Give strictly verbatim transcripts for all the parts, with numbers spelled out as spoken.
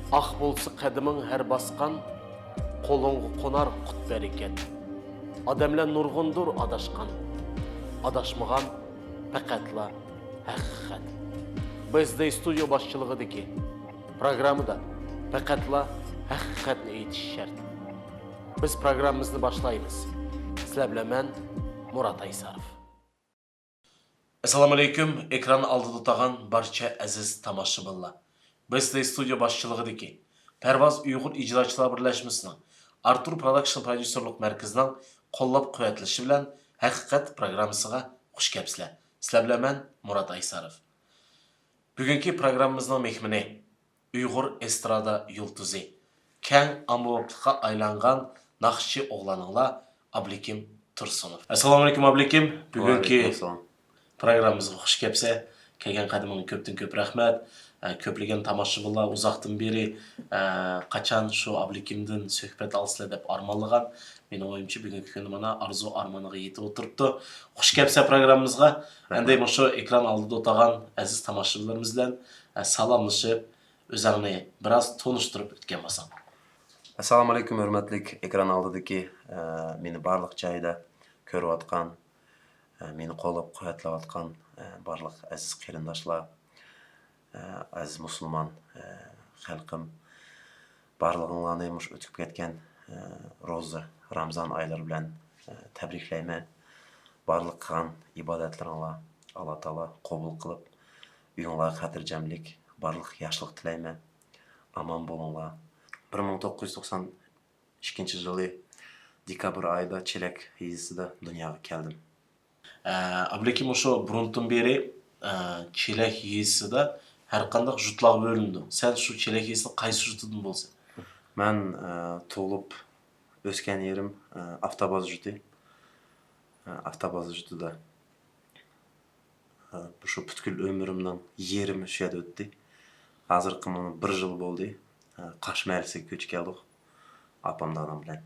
ئاق بولسا قەدىمىڭ ھەر باسقان، قولۇڭغا قونار قۇت-بەرىكەت. ئادەملەر نۇرغۇندۇر ئاداشقان، ئاداشمىغان پەقەتلا ھەقىقەت. بىز دەي ستۇدىيە باشچىلىقىدىكى پروگراممىدا پەقەتلا ھەقىقەتنى ئېيتىش شەرت. بىز پروگراممىمىزنى باشلايمىز. سىلەر بىلەن مەن، مۇرات ئايساروف. ئەسسالامۇئەلەيكۇم، ئېكران ئالدىدا ئولتۇرغان بارچە ئەزىز تاماشىبىنلار. بىز ستۇدىيە باشچىلىقىدىكى پەرۋاز ئۇيغۇر ئىجراچىلار بىرلەشمىسىنىڭ، ئارتۇر پروداكشن پروديۇسېرلىق مەركىزىنىڭ قوللاپ-قۇۋۋەتلىشى بىلەن ھەقىقەت پروگراممىسىغا خۇش كەپسىلەر. سىلەر بىلەن مەن، مۇرات ئايساروف. بۈگۈنكى پروگراممىمىزنىڭ مېھمىنى، ئۇيغۇر ئېسترادا يۇلتۇزى، كەڭ ئاممىۋابلىققا ئايلانغان ناخشىچى ئوغلانىڭلار ئابلىكىم تۇرسۇنوف. ئەسسالامۇئەلەيكۇم ئابلىكىم. بۈگۈنكى ۋەئەلەيكۇم ئەسسالام. پروگراممىمىزغا خۇش كەپسەن. كەلگەن قەدىمىڭگە كۆپتىن كۆپ رەھمەت. ئە، كۆپلىگەن تاماشىبىنلار ئۇزاقتىن بېرى، ئە، قاچان شۇ ئابلىكىمدىن سۆھبەت ئالسىلەر دەپ ئارمانلىغان. مېنىڭ ئويۇمچە، بۈگۈنكى كۈندە مانا ئارزۇ ئارمانىغا يېتىپ ئولتۇرۇپتۇ. خۇش كەپسەن پروگراممىمىزغا. ئەمدى مۇشۇ ئېكران ئالدىدا ئولتۇرغان ئەزىز تاماشىبىنلىرىمىز بىلەن، ئە، سالاملىشىپ، ئۆزۈڭنى بىراز تونۇشتۇرۇپ ئۆتكەن بولساڭ. ئەسسالامۇئەلەيكۇم، ھۆرمەتلىك ئېكران ئالدىدىكى، ئە، مېنى بارلىق جايدا كۆرۈۋاتقان، ئە، مېنى قوللاپ-قۇۋۋەتلەۋاتقان، ئە، بارلىق ئەزىز قېرىنداشلار، ئە، ئەزىز مۇسۇلمان، ئە، خەلقىم، بارلىقىڭلارنى مۇشۇ ئۆتۈپ كەتكەن، ئە، روزا، رامزان ئايلىرى بىلەن، ئە، تەبرىكلەيمەن. بارلىق قىلغان ئىبادەتلىرىڭلار ئاللا تائالا قوبۇل قىلىپ، ئۆيۈڭلارغا خاتىرجەملىك، بارلىق ياخشىلىق تىلەيمەن. ئامان بولۇڭلار. بىر مىڭ توققۇز يۈز توقسان ئىككىنچى يىلى دېكابىر ئايىدا چېلەك يېزىسىدا دۇنياغا كەلدىم. ئە، ئابلىكىم، مۇشۇ بۇرۇندىن بېرى، ئە، چېلەك يېزىسىدا ھەر قانداق يۇرتلارغا بۆلۈنىدۇ. سەن شۇ چېلەك يېزىسىنىڭ قايسى يۇرتىدىن بولىسەن؟ مەن، ئە، تۇغۇلۇپ ئۆسكەن يېرىم، ئە، ئافتاباز يۇرتى. ئە، ئافتاباز يۇرتىدا شۇ پۈتكۈل ئۆمرۈمنىڭ يېرىمى شۇ يەردە ئۆتتى. ھازىرقى مانا بىر يىل بولدى. قاش مەھەللىسىگە كۆچۈپ كەلدۇق. ئاپام، دادام بىلەن.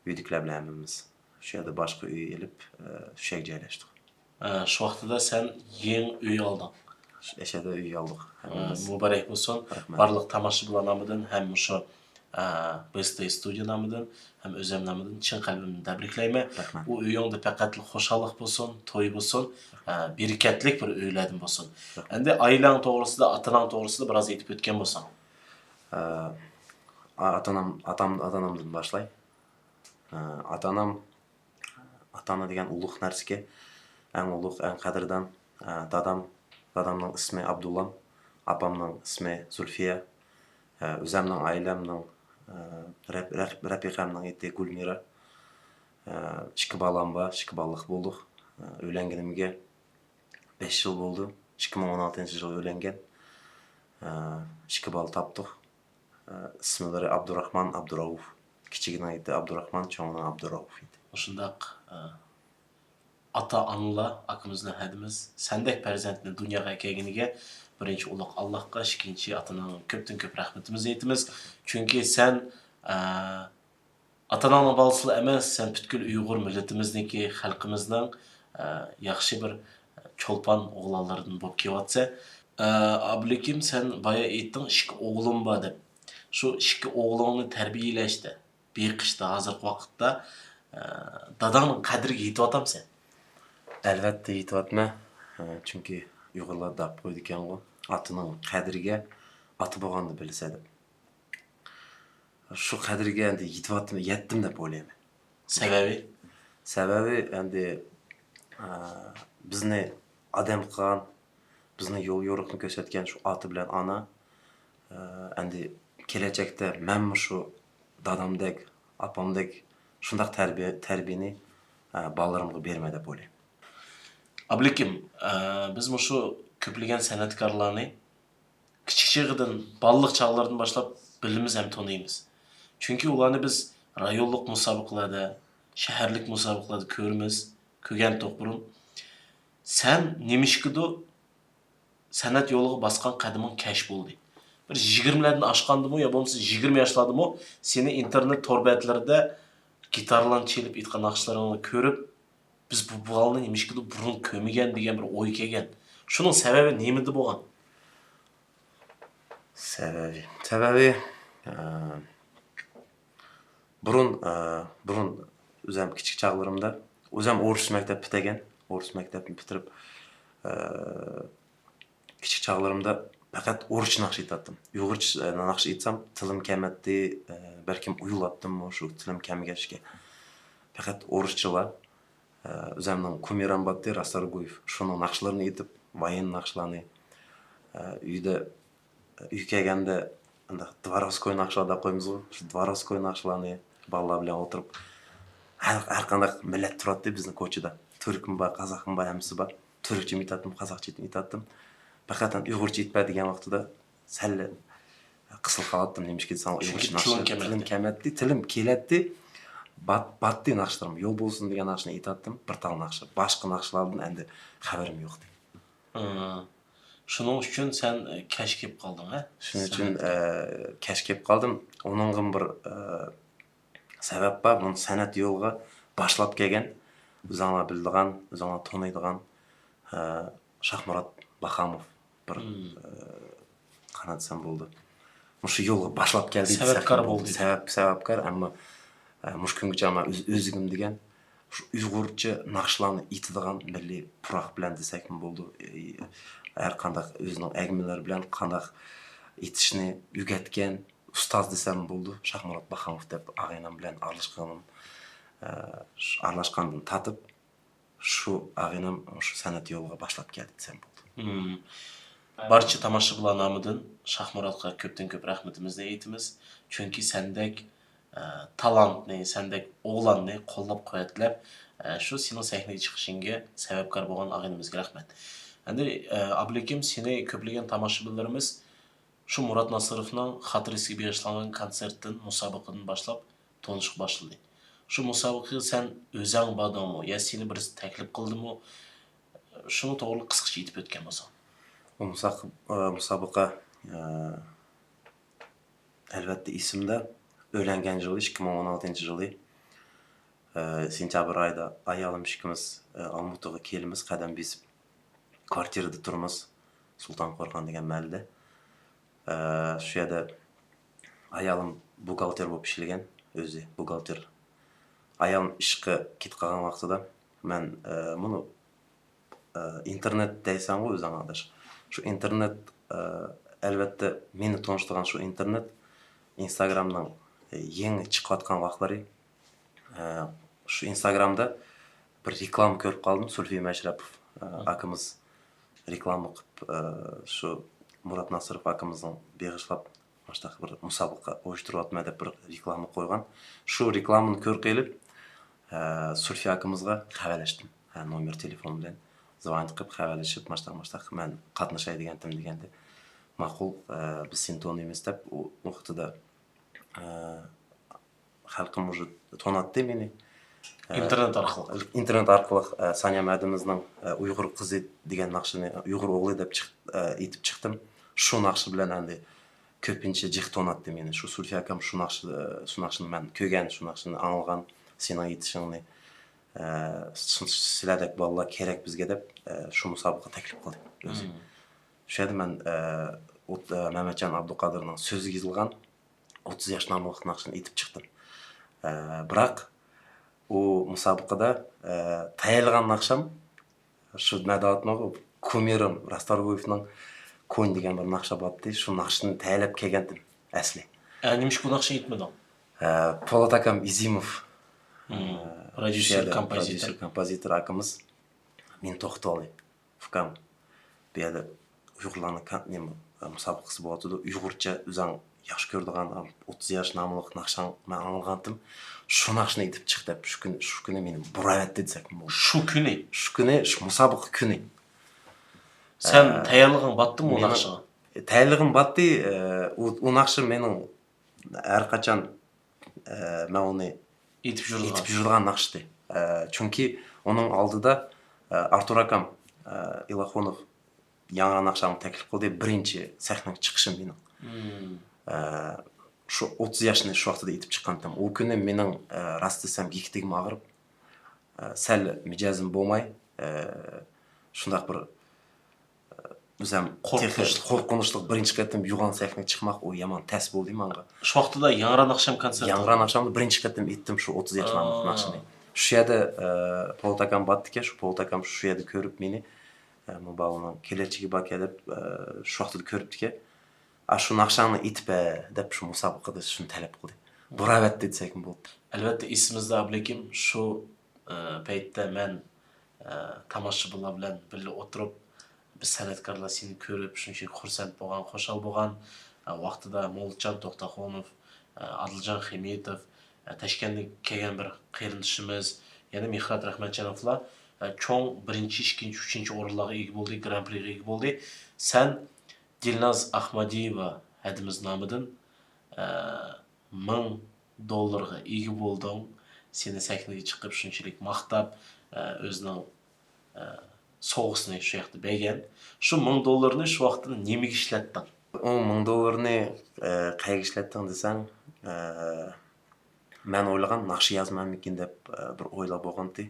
ئۆيدىكىلەر بىلەن ھەممىمىز شۇ يەردە باشقا ئۆي ئېلىپ، شۇ يەرگە جايلاشتۇق. شۇ ۋاقتىدا سەن يېڭى ئۆي ئالدىڭ. ئەشەدە ئۆي ئالدۇق ھەممىمىز. مۇبارەك بولسۇن. رەھمەت. بارلىق تاماشىبىنلار نامىدىن ھەم مۇشۇ ئە، بىستېي ستۇدىيە نامىدىن ھەم ئۆزۈم نامىدىن چىن قەلبىمدىن تەبرىكلەيمەن. رەھمەت. بۇ ئۆيۈڭدە پەقەتلا خۇشاللىق بولسۇن، توي بولسۇن، ئە، بەرىكەتلىك بىر ئۆيلەردىن بولسۇن. رەھمەت. ئەمدى ئائىلەڭ توغرىسىدا، ئاتا-ئاناڭ توغرىسىدا بىراز ئېيتىپ ئۆتكەن بولساڭ. ئە، ئاتا-ئانام، ئاتام، ئاتا-ئانامدىن باشلاي. ئە، ئاتا-ئانام، ئاتا-ئانا دېگەن ئۇلۇغ نەرسىكەن. ئەڭ ئۇلۇغ، ئەڭ قەدىردان، ئە، دادام، دادامنىڭ ئىسمى ئابدۇللام، ئاپامنىڭ ئىسمى زۇلفىيە. ئە، ئۆزەمنىڭ، ئائىلەمنىڭ، ئە، رەپ-، رەپ-، رەپىقەمنىڭ ئېتى گۈلمىرا. ئە، ئىككى بالام بار، ئىككى بالىلىق بولدۇق. ئە، ئۆيلەنگىنىمگە بەش يىل بولدى. ئىككى مىڭ ئون ئالتىنچى يىل ئۆيلەنگەن. ئە، ئىككى بالا تاپتۇق. ئە، ئىسىملىرى ئابدۇراخمان، ئابدۇرائۇف. كىچىكىنىڭ ئېتى ئابدۇراخمان، چوڭىنىڭ ئابدۇرائۇف ئىدى. مۇشۇنداق، ئە، ئاتا-ئانىلار، ئاكىمىز بىلەن ھەدىمىز سەندەك پەرزەنتنى دۇنياغا ئەكەلگىنىگە بىرىنچى ئۇلۇغ ئاللاھقا، ئىككىنچى ئاتا-ئاناڭغا كۆپتىن كۆپ رەھمىتىمىزنى ئېيتىمىز. چۈنكى سەن، ئە، ئاتا-ئاناڭنىڭ بالىسىلا ئەمەس، سەن پۈتكۈل ئۇيغۇر مىللىتىمىزنىڭكى، خەلقىمىزنىڭ، ئە، ياخشى بىر چولپان ئوغلانلىرىدىن بولۇپ كېلىۋاتىسەن. ئە، ئابلىكىم، سەن بايا ئېيتتىڭ، ئىككى ئوغلۇم بار دەپ. شۇ ئىككى ئوغلۇڭنى تەربىيەلەشتە، بېقىشتا ھازىرقى ۋاقىتتا، ئە، داداڭنىڭ قەدرىگە يېتىۋاتامسەن؟ ئەلۋەتتە يېتىۋاتىمەن. ئە، چۈنكى ئۇيغۇرلار دەپ قويىدىكەنغۇ، ئاتىنىڭ قەدرىگە ئاتا بولغاندا بىلىسەن دەپ. شۇ قەدرىگە ئەمدى يېتىۋاتىمەن، يەتتىم دەپ ئويلايمەن. سەۋەبى؟ سەۋەبى ئەمدى، ئە، بىزنى ئادەم قىلغان، بىزنى يول يورۇقنى كۆرسەتكەن شۇ ئاتا بىلەن ئانا، ئە، ئەمدى كېلەچەكتە مەنمۇ شۇ دادامدەك، ئاپامدەك شۇنداق تەربىيە، تەربىيەنى، ئە، بالىلىرىمغا بېرىمەن دەپ ئويلايمەن. ئابلىكىم، ئە، بىز مۇشۇ كۆپلىگەن سەنئەتكارلارنى كىچىك چېغىدىن، بالىلىق چاغلىرىدىن باشلاپ بىلىمىز ھەم تونۇيمىز. چۈنكى ئۇلارنى بىز رايونلۇق مۇسابىقىلەردە، شەھەرلىك مۇسابىقىلەردە كۆرىمىز، كۆرگەنتۇق بۇرۇن. سەن نېمىشقىدۇ سەنئەت يولىغا باسقان قەدىمىڭ كەچ بولدى؟ بىر يىگىرمىلەردىن ئاشقاندىمۇ يا بولمىسا يىگىرمە ياشلاردىمۇ سېنى ئىنتېرنېت تور بەتلىرىدە گىتارلارنى چېلىپ ئېيتقان ناخشىلىرىڭنى كۆرۈپ، بىز بۇ بالىنى نېمىشقىدۇ بۇرۇن كۆرمىگەن دېگەن بىر ئوي كەلگەن. شۇنىڭ سەۋەبى نېمىدە بولغان؟ سەۋەبى، سەۋەبى، ئە، بۇرۇن، ئە، بۇرۇن ئۆزۈم كىچىك چاغلىرىمدا، ئۆزۈم ئورۇس مەكتەپ پۈتتۈرگەن، ئورۇس مەكتەپنى پۈتتۈرۈپ، ئە، كىچىك چاغلىرىمدا پەقەت ئورۇسچە ناخشا ئېيتاتتىم. ئۇيغۇرچە، ئە، ناخشا ئېيتسام تىلىم كەمەتتى، ئە، بەلكىم ئۇيۇلاتتىممۇ شۇ تىلىم كەمىگەچكە. پەقەت ئورۇسچىلا. ئە، ئۆزۈمنىڭ كۇمىرىم باتتى، راستارگويېف. شۇنىڭ ناخشىلىرىنى ئېيتىپ، ۋايىن ناخشىلارنى، ئە، ئۆيدە، ئۆيگە كەلگەندە ئانداق دۋارسكوي ناخشىلار دەپ قويىمىزغۇ، شۇ دۋارسكوي ناخشىلارنى بالىلار بىلەن ئولتۇرۇپ، ھەر، ھەر قانداق مىللەت تۇراتتى بىزنىڭ كوچىدا. تۈركمۇ بار، قازاقمۇ بار، ھەممىسى بار. تۈركچىمۇ ئېيتاتتىم، قازاقچىمۇ ئېيتاتتىم. پەقەت ئۇيغۇرچە ئېيتىپ بەر دېگەن ۋاقتىدا سەل قىسىلىپ قالاتتىم. نېمىشقا دېسەڭ، چۈنكى ئۇيغۇرچە ناخشا تىلىم كەمەتتى. تىلىم كەمەتتى، تىلىم كېلەتتى. بات-، باتتى ناخشىلىرىم. يول بولسۇن دېگەن ناخشىنى ئېيتاتتىم. بىر تال ناخشا. باشقا ناخشىلاردىن ئەمدى خەۋىرىم يوقتى. ھە. شۇنىڭ ئۈچۈن سەن، ئە، كەچ كېلىپ قالدىڭ، ھە؟ شۇنىڭ ئۈچۈن، سەنئەتكە. ئە، كەچ كېلىپ قالدىم. ئۇنىڭغىمۇ بىر، ئە، سەۋەب بار. بۇنى سەنئەت يولىغا باشلاپ كەلگەن، ئۆزۈڭلار بىلىدىغان، ئۆزۈڭلار تونۇيدىغان، ئە، شاھمۇرات باخاموف بىر، مم. ئە، قانداق دېسەم بولىدۇ. مۇشۇ يولغا باشلاپ كەلدى دېسەك سەۋەبكار بولىدۇ. سەۋەب، سەۋەبكار، ئەمما، ئە، مۇشۇ كۈنگىچە مەن ئۆز-، ئۆزلۈكۈم دېگەن شۇ ئۇيغۇرچە ناخشىلارنى ئېيتىدىغان مىللىي پۇراق بىلەن دېسەكمۇ بولىدۇ. ئى، ھەر قانداق ئۆزىنىڭ ئەگمىلىرى بىلەن قانداق ئېيتىشنى ئۆگەتكەن ئۇستاز دېسەم بولىدۇ. شاھمۇرات باخاموف دەپ ئاغىنەم بىلەن ئارىلاشقىنىم، ئە، شۇ ئارىلاشقاندىن تارتىپ شۇ ئاغىنەم شۇ سەنئەت يولىغا باشلاپ كەلدى دېسەم بولىدۇ. مم. بارچە تاماشىبىنلار نامىدىن شاھمۇراتقا كۆپتىن كۆپ رەھمىتىمىزنى ئېيتىمىز. چۈنكى سەندەك، ئە، تالانتنى، سەندەك ئوغلاننى قوللاپ قۇۋۋەتلەپ، ئە، شۇ سېنىڭ سەھنىگە چىقىشىڭغا سەۋەبكار بولغان ئاغىنىمىزگە رەھمەت. ئەمدى، ئە، ئابلىكىم، سېنى كۆپلىگەن تاماشىبىنلىرىمىز شۇ مۇرات ناسىروفنىڭ خاتىرىسىگە بېغىشلانغان كونسېرتتىن، مۇسابىقىدىن باشلاپ تونۇشقا باشلىدى. شۇ مۇسابىقىگە سەن ئۆزۈڭ باردىڭمۇ يا سېنى بىرسى تەكلىپ قىلدىمۇ؟ شۇنىڭ توغرىلىق قىسقىچە ئېيتىپ ئۆتكەن بولساڭ. بۇ مۇساق-، ئە، مۇسابىقە، ئە، ئەلۋەتتە ئېسىمدە. ئۆيلەنگەن يىلى ئىككى مىڭ ئون ئالتىنچى يىلى، ئە، سېنتيابىر ئايدا ئايالىم ئىككىمىز، ئە، ئالمۇتىغا كېلىمىز، قەدەم بېسىپ. كۋارتىرىدا تۇرىمىز، سۇلتان قورغان دېگەن مەھەللىدە. ئە، شۇ يەردە ئايالىم بۇخگالتېر بولۇپ ئىشلىگەن، ئۆزى بۇخگالتېر. ئايالىم ئىشقا كېتىپ قالغان ۋاقتىدا مەن، ئە، مۇنۇ، ئە، ئىنتېرنېت دەيسەنغۇ ئۆزۈڭ ئاداش. شۇ ئىنتېرنېت، ئە، ئەلۋەتتە مېنى تونۇشتۇرغان شۇ ئىنتېرنېت، ئىنستاگرامنىڭ، ئە، يېڭى چىقىۋاتقان ۋاقىتلىرى. ئە، شۇ ئىنستاگرامدا بىر رېكلاما كۆرۈپ قالدىم، سۇلفى مەشرەپوف، ئە، ئاكىمىز رېكلاما قىلىپ، ئە، شۇ مۇرات ناسىروف ئاكىمىزنىڭ بېغىشلاپ مۇشۇنداق بىر مۇسابىقە ئۇيۇشتۇرۇۋاتىمەن دەپ بىر رېكلاما قويغان. شۇ رېكلامىنى كۆرۈپ قېلىپ، ئە، سۇلفى ئاكىمىزغا خەۋەرلەشتىم. ھە، نومېر تېلېفون بىلەن زۋونىت قىلىپ خەۋەرلىشىپ، مۇشۇنداق، مۇشۇنداق مەن قاتنىشاي دېگەنتىم دېگەندە، ماقۇل، ئە، بىز سېنى تونۇيمىز دەپ ئۇ ۋاقتىدا، ئە، خەلقىم ئۇژې توناتتى مېنى. ئە، ئىنتېرنېت ئارقىلىق. ئىنتېرنېت ئارقىلىق، ئە، سانىيە مەدىمىزنىڭ، ئە، ئۇيغۇر قىزى دېگەن ناخشىنى، ئۇيغۇر ئوغلى دەپ چىق-، ئە، ئېيتىپ چىقتىم. شۇ ناخشا بىلەن ئەمدى كۆپىنچە جىق توناتتى مېنى. شۇ سۇلفى ئاكام شۇ ناخشا، ئە، شۇ ناخشىنى مەن كۆرگەن، شۇ ناخشىنى ئاڭلىغان، سېنىڭ ئېيتىشىڭنى، ئە، سىلەردەك بالىلار كېرەك بىزگە دەپ، ئە، شۇ مۇسابىقىگە تەكلىپ قىلدى ئۆزى. شۇ يەردە مەن، ئە، ئوت-، ئە، مەمەتجان ئابدۇقادىرنىڭ سۆزىگە يېزىلغان ئوتتۇز ياش ناملىق ناخشىنى ئېيتىپ چىقتىم. ئە، بىراق ئۇ مۇسابىقىدە، ئە، تەييارلىغان ناخشام شۇ مەدەۋاتمىغۇ كۇمىرىم راستارگويېفنىڭ كونى دېگەن بىر ناخشا بارتتى. شۇ ناخشىنى تەييارلاپ كەلگەنتىم ئەسلى. ئە، نېمىشقا بۇ ناخشىنى ئېيتمىدىڭ؟ ئە، پولات ئاكام ئىزىموف، ئە، پروديۇسېر، شۇ يەردە كومپوزىتور. پروديۇسېر، كومپوزىتور ئاكىمىز مېنى توختىتىۋالدى. ئۇكام، بۇ يەردە ئۇيغۇرلارنىڭ كان-، نېمە، مۇسابىقىسى بولۇۋاتىدۇ. ئۇيغۇرچە ئۆزۈڭ ياخشى كۆرىدىغان ئوتتۇز ياش ناملىق ناخشاڭ مەن ئاڭلىغانتىم. شۇ ناخشىنى ئېيتىپ چىق دەپ، شۇ كۈنى، شۇ كۈنى مېنى بۇراۋەتتى دېسەك بولىدۇ. شۇ كۈنى؟ شۇ كۈنى، شۇ مۇسابىقە كۈنى. سەن ئە، تەييارلىقىڭ باتتىمۇ ئۇ مېنىڭ ناخشىغا؟ تەييارلىقىم باتتى، ئە، ئۇ، ئۇ ناخشا مېنىڭ ھەر قاچان، ئە، مەن ئۇنى ئېيتىپ يۈرىدىغان. ئېيتىپ يۈرىدىغان ناخشىتى. ئە، چۈنكى ئۇنىڭ ئالدىدا، ئە، ئارتۇر ئاكام، ئە، ئىلاخۇنوف ياڭرا ناخشامنى تەكلىپ قىلدى. بىرىنچى سەھنىگە چىقىشىم مېنىڭ. مم. ئە، شۇ ئوتتۇز ياشنى شۇ ۋاقتىدا ئېيتىپ چىققانتىم. ئۇ كۈنى مېنىڭ، ئە، راست دېسەم، يېكىتىگىم ئاغرىپ، ئە، سەل مىجەزىم بولماي، ئە، شۇنداق بىر، ئە، ئۆزۈم تېخى قورقۇنچلۇق. قورقۇنچلۇق بىرىنچى قېتىم يوغان سەھنىگە چىقماق، ئۇ يامان تەس بولدى ماڭا. شۇ ۋاقىتتا ياڭران ئاخشام كونسېرت. ياڭران ئاخشامدا بىرىنچى قېتىم ئېيتتىم شۇ ئوتتۇز ياشلىق ناخشىنى. شۇ يەردە، ئە، پولات ئاكام بارتىكەن، شۇ پولات ئاكام شۇ يەردە كۆرۈپ مېنى، ئە، مۇ بالىنىڭ كېلەچىكى باركەن دەپ، ئە، شۇ ۋاقىتتا كۆرۈپتىكەن. ئا، شۇ ناخشاڭنى ئېيتىپ بەر دەپ شۇ مۇسابىقىدە شۇنى تەلەپ قىلدى. بۇراۋەتتى دېسەكمۇ بولدى. ئەلۋەتتە، ئېسىمىزدە، ئابلىكىم، شۇ، ئە، پەيتتە مەن، ئە، تاماشىبىنلار بىلەن بىللە ئولتۇرۇپ، بىز سەنئەتكارلار سېنى كۆرۈپ شۇنچىلىك خۇرسەن بولغان، خۇشال بولغان. ئە، ۋاقتىدا موللىچان توختاخۇنوف، ئە، ئادىلجان خېمىتوف، ئە، تاشكەنتتىن كەلگەن بىر قېرىندىشىمىز، يەنە مېھرات رەھمەتجانوفلار، ئە، چوڭ بىرىنچى، ئىككىنچى، ئۈچىنچى ئورۇنلارغا ئىگە بولدى، گران پرىغا ئىگە بولدى. سەن دىلناز ئاخمادىيېۋا ھەدىمىز نامىدىن، ئە، مىڭ دوللارغا ئىگە بولدۇڭ. سېنى سەھنىگە چىقىپ شۇنچىلىك ماختاپ، ئە، ئۆزىنىڭ، ئە، سوۋغىسىنى شۇ ياقتا بەرگەن. شۇ مىڭ دوللارنى شۇ ۋاقىتتا نېمىگە ئىشلەتتىڭ؟ ئۇ مىڭ دوللارنى، ئە، قەيەرگە ئىشلەتتىڭ دېسەڭ، ئە، مەن ئويلىغان ناخشا يازمامىكىن دەپ، ئە، بىر ئويلار بولغانتى.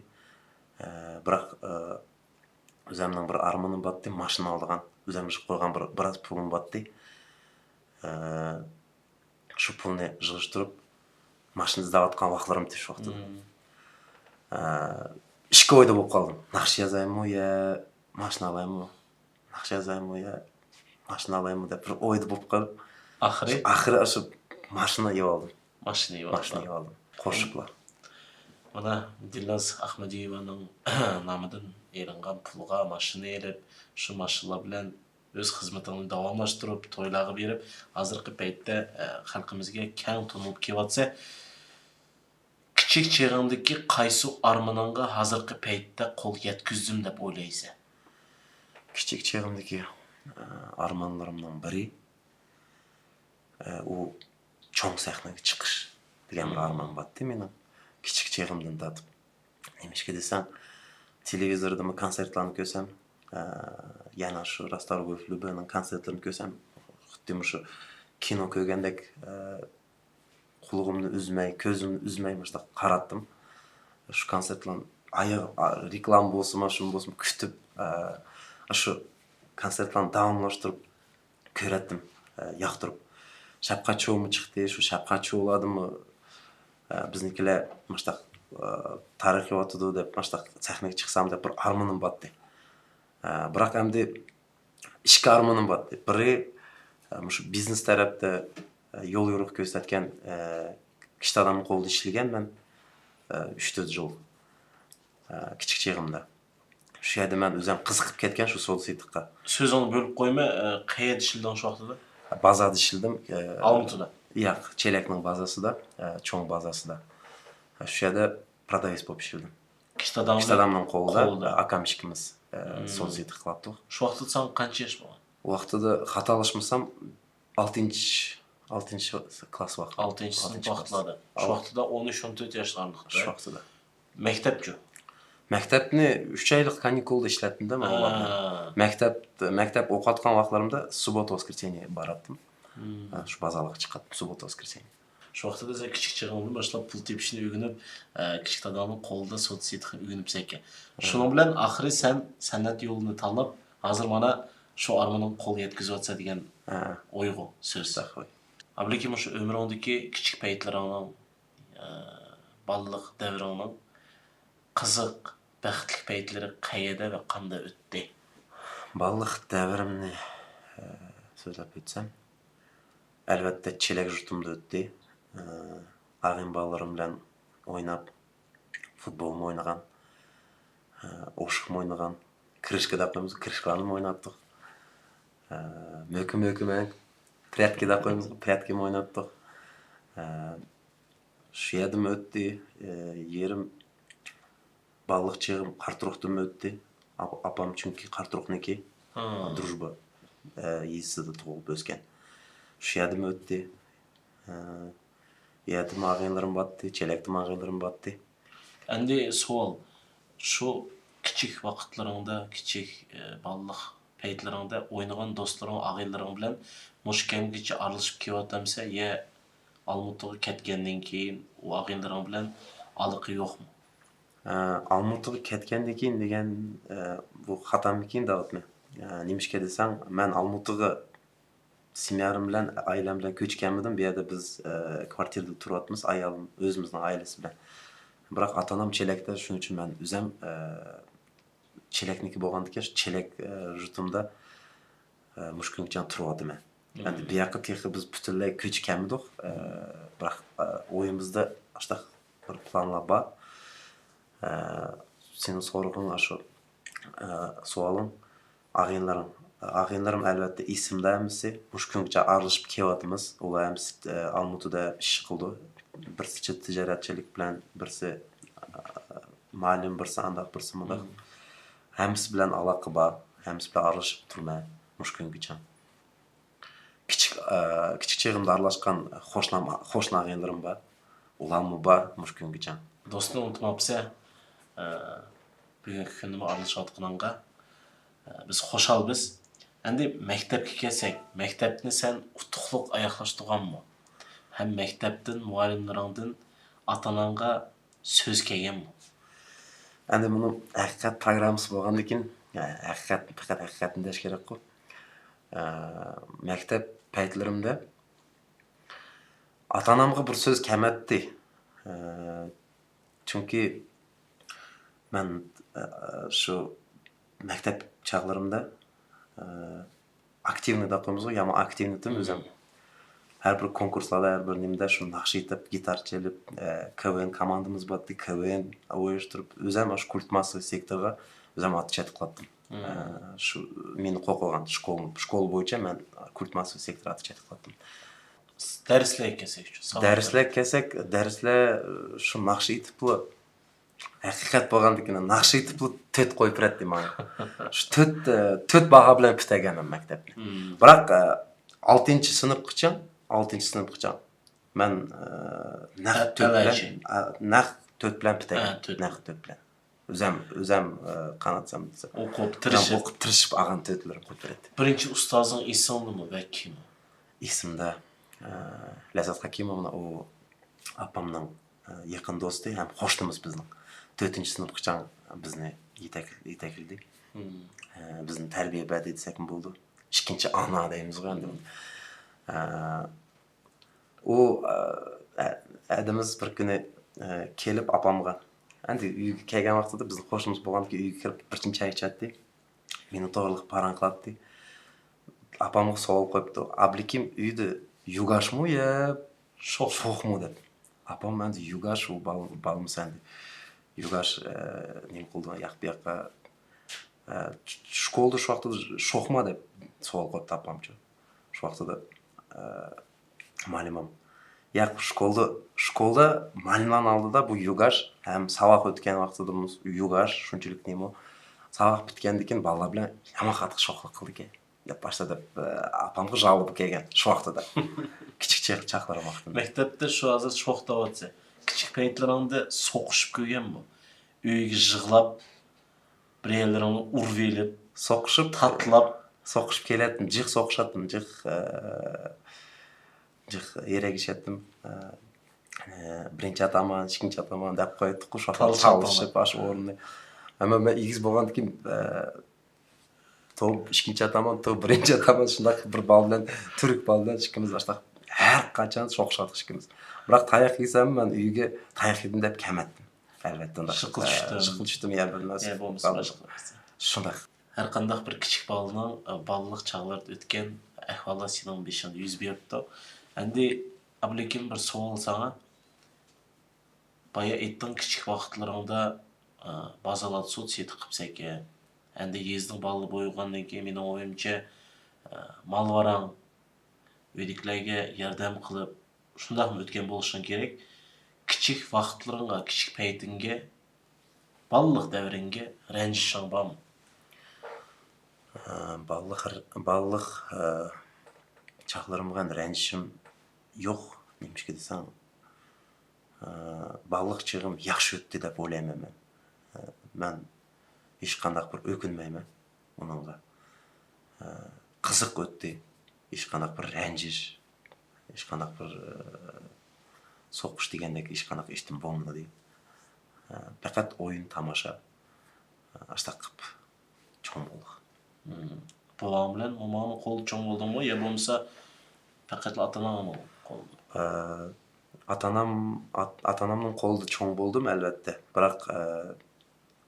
ئە، بىراق، ئە، ئۆزەمنىڭ بىر ئارمىنىم بارتتى، ماشىنا ئالىدىغان. ئۆزەم يىغىپ قويغان بىر، بىراز پۇلۇم بارتتى. ئە، شۇ پۇلنى يىغىشتۇرۇپ، ماشىنا ئىزدەۋاتقان ۋاقىتلىرىمتى شۇ ۋاقىتتا. ئە، ئىككى ئويدا بولۇپ قالدىم. ناخشا يازايمۇ يا ماشىنا ئالايمۇ؟ ناخشا يازايمۇ يا ماشىنا ئالايمۇ دەپ بىر ئويدا بولۇپ قالىپ، ئاخىرى؟ ئاخىرى ئاشۇ ماشىنا ئېلىۋالدىم. ماشىنا ئېلىۋالدىم. ماشىنا ئېلىۋالدىم. قوشۇپلا. مانا دىلناز ئاخمەدىيېۋانىڭ نامىدىن ئېلىنغان پۇلغا ماشىنا ئېلىپ، شۇ ماشىنىلار بىلەن ئۆز خىزمىتىڭنى داۋاملاشتۇرۇپ، تويلارغا بېرىپ، ھازىرقى پەيتتە، ئە، خەلقىمىزگە كەڭ تونۇلۇپ كېلىۋاتىسەن. كىچىك چېغىڭدىكى قايسى ئارمىنىڭغا ھازىرقى پەيتتە قول يەتكۈزدۈم دەپ ئويلايسەن؟ كىچىك چېغىمدىكى، ئە، ئارمانلىرىمنىڭ بىرى، ئە، ئۇ چوڭ سەھنىگە چىقىش دېگەن بىر ئارمان بارتتى مېنىڭ كىچىك چېغىمدىن تارتىپ. نېمىشقا دېسەڭ، تېلېۋىزوردىمۇ كونسېرتلارنى كۆرسەم، ئە، يەنە شۇ راستاۋۇر گوفلۈبېرنىڭ كونسېرتلىرىنى كۆرسەم، خۇددى مۇشۇ كىنو كۆرگەندەك، ئە، قۇلىقىمنى ئۈزمەي، كۆزۈمنى ئۈزمەي مۇشۇنداق قاراتتىم. شۇ كونسېرتلارنى ئايىغ-، ئا-، رېكلاما بولسىمۇ، شۇ بولسىمۇ كۈتۈپ، ئە، شۇ كونسېرتلارنى داۋاملاشتۇرۇپ كۆرەتتىم، ئە، ياقتۇرۇپ. شەپقەت شومۇ چىقتى، شۇ شەپقەت شولاردىمۇ، ئە، بىزنىڭكىلەر مۇشۇنداق، ئە، تارىخ يوقىتىدۇ دەپ مۇشۇنداق سەھنىگە چىقسام دەپ بىر ئارمىنىم بارتتى. ئە، بىراق ئەمدى ئىككى ئارمىنىم بارتتى. بىرى، ئە، مۇشۇ بىزنېس تەرەپتە، ئە، يول يورۇق كۆرسەتكەن، ئە، كىچىك دادامنىڭ قولىدا ئىشلىگەن مەن، ئە، ئۈچ تۆت يىل، ئە، كىچىك چېغىمدا. شۇ يەردە مەن ئۆزۈم قىزىقىپ كەتكەن شۇ سودا سېتىققا. سۆزۈڭنى بۆلۈپ قويماي، ئە، قەيەردە ئىشلىدىڭ شۇ ۋاقتىدا؟ بازاردا ئىشلىدىم. ئە، ئالمۇتىدا؟ ياق، چېلەكنىڭ بازاسىدا، ئە، چوڭ بازاسىدا. ئە، شۇ يەردە پروداۋېس بولۇپ ئىشلىدىم. كىچىك داداڭنىڭ، كىچىك دادامنىڭ قولىدا، قولىدا. ئاكام ئىككىمىز، ئە، سودا سېتىق قىلاتتۇق. شۇ ۋاقىتتا ساڭا قانچە ياش بولغان؟ ۋاقتىدا خاتالاشمىسام، ئالتىنچى، ئالتىنچى كلاس ۋاقىت. ئالتىنچى سىنىپ ۋاقىتلاردا. شۇ ۋاقتىدا ئون ئۈچ، ئون تۆت ياشلارلىقتا. شۇ ۋاقتىدا. مەكتەپچۇ؟ مەكتەپنى ئۈچ ئايلىق كانىكۇلدا ئىشلەتتىم-دە مەن ئۇلارنى. مەكتەپ، مەكتەپ ئوقۇۋاتقان ۋاقىتلىرىمدا سۇبوتا، ۋوسكرесенيە باراتتىم. ھە، شۇ بازارلىققا چىقاتتىم سۇبوتا، ۋوسكرесенيە. شۇ ۋاقىتتا سەن كىچىك چېغىڭدىن باشلاپ پۇل تېپىشنى ئۆگىنىپ، ئە، كىچىك داداڭنىڭ قولىدا سودا سېتىقنى ئۆگىنىپسەنكەن. شۇنىڭ بىلەن ئاخىرى سەن سەنئەت يولىنى تاللاپ، ھازىر مانا شۇ ئارمىنىڭغا قول يەتكۈزۈۋاتىسەن دېگەن ئويغۇ سۆز. ئابلىكىم، مۇشۇ ئۆمرۈڭدىكى كىچىك پەيتلىرىڭنىڭ، ئە، بالىلىق دەۋرىڭنىڭ قىزىق، بەختلىك پەيتلىرى قەيەردە ۋە قانداق ئۆتتى؟ بالىلىق دەۋرىمنى، ئە، سۆزلەپ ئۆتسەم، ئەلۋەتتە، چېلەك يۇرتۇمدا ئۆتتى. ئە، ئاغىنە بالىلىرىم بىلەن ئويناپ، فۇتبولمۇ ئوينىغان، ئە، ئوشۇقمۇ ئوينىغان، كرىشكا دەپ قويىمىز، كرىشكىلارنىمۇ ئويناتتۇق. ئە، مۆكە-مۆكە مەن، پرياتكا دەپ قويىمىز، پرياتكىمۇ ئويناتتۇق. ئە، شۇ يەردىمۇ ئۆتتى. ئە، يېرىم بالىلىق چېغىم قاراتۇرۇقتىمۇ ئۆتتى. ئاپ-، ئاپام چۈنكى قاراتۇرۇقنىكى، دۇرۇژبا، ئە، يېزىسىدا تۇغۇلۇپ ئۆسكەن. شۇ يەردىمۇ ئۆتتى. ئە، يەردىمۇ ئاغىنىلىرىم بارتتى، چېلەكتىمۇ ئاغىنىلىرىم بارتتى. ئەمدى سوئال، شۇ كىچىك ۋاقىتلىرىڭدا، كىچىك، ئە، بالىلىق پەيتلىرىڭدە ئوينىغان دوستلىرىڭ، ئاغىنىلىرىڭ بىلەن مۇشۇ كەمگىچە ئارىلىشىپ كېلىۋاتامسەن يا ئالمۇتىغا كەتكەندىن كېيىن ئۇ ئاغىنىلىرىڭ بىلەن ئالاقە يوقمۇ؟ ئە، ئالمۇتىغا كەتكەندىن كېيىن دېگەن، ئە، بۇ خاتاممىكىن داۋۇتمۇ؟ ئە، نېمىشقا دېسەڭ، مەن ئالمۇتىغا سېميام بىلەن، ئائىلەم بىلەن كۆچۈپ كەلمىدىم. بۇ يەردە بىز، ئە، كۋارتىرىدا تۇرۇۋاتىمىز، ئايالىم، ئۆزىمىزنىڭ ئائىلىسى بىلەن. بىراق ئاتا-ئانام چېلەكتە، شۇنىڭ ئۈچۈن مەن ئۆزەم، ئە، چېلەكنىڭكى بولغاندىكىن، شۇ چېلەك، ئە، يۇرتۇمدا، ئە، مۇشۇ كۈنگىچە تۇرۇۋاتىمەن. ئەمدى بۇ ياققا تېخى بىز پۈتۈنلەي كۆچۈپ كەلمىدۇق. ئە، بىراق، ئە، ئويىمىزدا ئاشۇنداق بىر پىلانلار بار. ئە، سېنىڭ سورىغىن ئاشۇ، ئە، سوئالىڭ، ئاغىنىلىرىڭ. ئاغىنىلىرىم ئەلۋەتتە ئېسىمدە ھەممىسى. مۇشۇ كۈنگىچە ئارىلىشىپ كېلىۋاتىمىز. ئۇلار ھەممىسى، ئە، ئالمۇتىدا ئىش قىلىدۇ. بىرسى تىجارەتچىلىك بىلەن، بىرسى، ئە، مۇئەللىم، بىرسى ئانداق، بىرسى مۇنداق. ھەممىسى بىلەن ئالاقە بار. ھەممىسى بىلەن ئارىلىشىپ تۇرىمەن مۇشۇ كۈنگىچە. كىچىك، ئە، كىچىك چېغىمدا ئارىلاشقان قوشنام-، قوشنا ئاغىنىلىرىم بار. ئۇلارمۇ بار مۇشۇ كۈنگىچە. دوستنى ئۇنتۇماپسەن. ئە، بۈگۈنكى كۈندىمۇ ئارىلىشىۋاتقىنىڭغا، ئە، بىز خۇشال بىز. ئەمدى مەكتەپكە كەلسەك، مەكتەپنى سەن ئۇتۇقلۇق ئاياغلاشتۇرغانمۇ؟ ھەم مەكتەپتىن، مۇئەللىملىرىڭدىن، ئاتا-ئاناڭغا سۆز كەلگەنمۇ؟ ئەمدى بۇنىڭ ھەقىقەت پروگراممىسى بولغاندىكىن، ھەقىقەت، پەقەت ھەقىقەتنى دەش كېرەكقۇ. ئە، مەكتەپ پەيتلىرىمدە ئاتا-ئانامغا بىر سۆز كەلمەتتى. ئە، چۈنكى مەن، ئە، شۇ مەكتەپ چاغلىرىمدا، ئە، ئاكتىۋنىي دەپ قويىمىزغۇ، يامان ئاكتىۋنىي ئىدىم ئۆزۈم. ھەر بىر كونكۇرسلاردا، ھەر بىر نېمىدە شۇ ناخشا ئېيتىپ، گىتار چېلىپ، ئە، كۋن كوماندىمىز بارتتى، كۋن ئۇيۇشتۇرۇپ، ئۆزۈم شۇ كۇلتماسوۋىي سېكتورغا ئۆزۈم ئاتتىچاتلىق قىلاتتىم. ئە، شۇ مېنى قويغان شكول، شكول بويىچە مەن كۇلتماسوۋىي سېكتور ئاتتىچاتلىق قىلاتتىم. دەرسلەرگە كەلسەك شۇ، ساۋاقلار. دەرسلەرگە كەلسەك، دەرسلەر، ئە، شۇ ناخشا ئېيتىپلا، ھەقىقەت بولغاندىكىن ناخشا ئېيتىپلا تۆت قويۇپ بېرەتتى ماڭا. شۇ تۆت، ئە، تۆت باھا بىلەن پۈتتۈرگەن مەن مەكتەپنى. بىراق، ئە، ئالتىنچى سىنىپقىچە، ئالتىنچى سىنىپقىچە مەن، ئە، نەق تۆت بىلەن، ئە، نەق تۆت بىلەن پۈتتۈرگەن. نەق تۆت بىلەن. ئۆزۈم، ئۆزۈم، ئە، قاناتسام دېسەم. ئوقۇپ، تىرىشىپ. ئوقۇپ، تىرىشىپ ئالغان تۆتلىرىم قويۇپ بېرەتتى. بىرىنچى ئۇستازىڭ ئېسىڭدىمۇ ۋە كىم ئۇ؟ ئېسىمدە، ئە، لەززەت ھاكىموۋنا، ئۇ ئاپامنىڭ، ئە، يېقىن دوستى ھەم قوشنىمىز بىزنىڭ. تۆتىنچى سىنىپقىچە بىزنى يېتەك-، يېتەكلىدى. ئە، بىزنى تەربىيە بەردى دېسەكمۇ بولىدۇ. ئىككىنچى ئانا دەيمىزغۇ ئەمدى. ئە، ئۇ، ئە، ئە، ئەدىمىز بىر كۈنى، ئە، كېلىپ ئاپامغا، ئەمدى ئۆيگە كەلگەن ۋاقتىدا بىزنىڭ قوشنىمىز بولغاندىكىن ئۆيگە كىرىپ بىر چىن چاي ئىچەتتى. مېنى توغرىلىق پاراڭ قىلاتتى. ئاپامغا سوئال قويۇپتۇ، «ئابلىكىم ئۆيدە يۇگاشمۇ يا شوخ-، شوخمۇ؟» دەپ. ئاپام ئەمدى يۇگاش، ئۇ بال-، بالىمىز ئەمدى. يۇگاش، ئە، نېمە قىلىدۇ، ياق بۇ ياققا، ئە، شكولدا شۇ ۋاقتىدا شوخما دەپ سوئال قويۇپتۇ ئاپامچۇ. شۇ ۋاقتىدا، ئە، مۇئەللىمىم، ياق، شكولدا، شكولدا مۇئەللىملەرنىڭ ئالدىدا بۇ يۇگاش ھەم ساۋاق ئۆتكەن ۋاقتىدا يۇگاش شۇنچىلىك نېمە، ساۋاق پۈتكەندىن كېيىن بالىلار بىلەن يامان قاتتىق شوخلۇق قىلىدىكەن دەپ باشتا دەپ، ئە، ئاپامغا ژالوبا كەلگەن شۇ ۋاقتىدا. كىچىك چېغ-، چاغلىرىم ۋاقتىدا. مەكتەپتە شۇ ھازىر شوخ دەۋاتىسەن. كىچىك پەيتلىرىڭدە سوقۇشۇپ كۆرگەنمۇ؟ ئۆيگە يىغلاپ، بىر يەرلىرىڭنى ئۇرۇۋېلىپ، سوقۇشۇپ، تاتىلاپ. سوقۇشۇپ كېلەتتىم، جىق سوقۇشاتتىم، جىق، ئە، جىق ھېرەك ئېلىشاتتىم. ئە، ئە، بىرىنچى ئاتامان، ئىككىنچى ئاتامان دەپ قوياتتۇق، شۇ تالىشىپ، تالىشىپ، ئاشۇ ئورۇننى. ئەمما مەن ئېگىز بولغاندىكىن، ئە، تو ئىككىنچى ئاتامان، تو بىرىنچى ئاتامان، شۇنداق بىر بال بىلەن، تۈرك بال بىلەن ئىككىمىز ئاشۇنداق ھەر قاچان سوقۇشاتتۇق ئىككىمىز. بىراق تاياق يېسەم، مەن ئۆيگە تاياق يېدىم دەپ كەلمەتتىم. ئەلۋەتتە، ئۇنداق، شىقىل چۈشتۈم. شىقىل چۈشتۈم، يا بىر نەرسە. يا بولمىسا باشقا نەرسە. شۇنداق. ھەر قانداق بىر كىچىك بالىنىڭ، ئە، بالىلىق چاغلىرىدا ئۆتكەن ئەھۋاللار سېنىڭ بېشىڭدا يۈز بېرىپتۇ. ئەمدى، ئابلىكىم، بىر سوئال ساڭا. بايا ئېيتتىڭ، كىچىك ۋاقىتلىرىڭدا، ئە، بازارلاردا سودا سېتىق قىپسەن ئىكەن. ئەمدى يېزىنىڭ بالىلىرى بولغاندىن كېيىن، مېنىڭ ئويۇمچە، ئە، مال-ۋاراڭ، ئۆيدىكىلەرگە ياردەم قىلىپ، شۇنداقمۇ ئۆتكەن بولۇشۇڭ كېرەك. كىچىك ۋاقىتلىرىڭغا، كىچىك پەيتىڭگە، بالىلىق دەۋرىڭگە رەنجىشىڭ بارمۇ؟ ئە، بالىلىق، بالىلىق، ئە، چاغلىرىمغا رەنجىشىم يوق. نېمىشقا دېسەڭ، ئە، بالىلىق چېغىم ياخشى ئۆتتى دەپ ئويلايمەن مەن. ئە، مەن ھېچقانداق بىر ئۆكۈنمەيمەن ئۇنىڭغا. ئە، قىزىق ئۆتتى. ھېچقانداق بىر رەنجىش، ھېچقانداق بىر، ئە، سوقۇش دېگەندەك ھېچقانداق ئىشتىن بولمىدى. ئە، پەقەت ئويۇن، تاماشا، ئە، ئاشتاق قىپ چوڭ بولدۇق. مم. بوۋاڭ بىلەن موماڭنىڭ قولىدا چوڭ بولدۇڭمۇ يا بولمىسا پەقەتلا ئاتا-ئاناڭنىڭ قولىدا؟ ئاتا-ئانام، ئاتا-ئانامنىڭ قولىدا چوڭ بولدۇم، ئەلۋەتتە. بىراق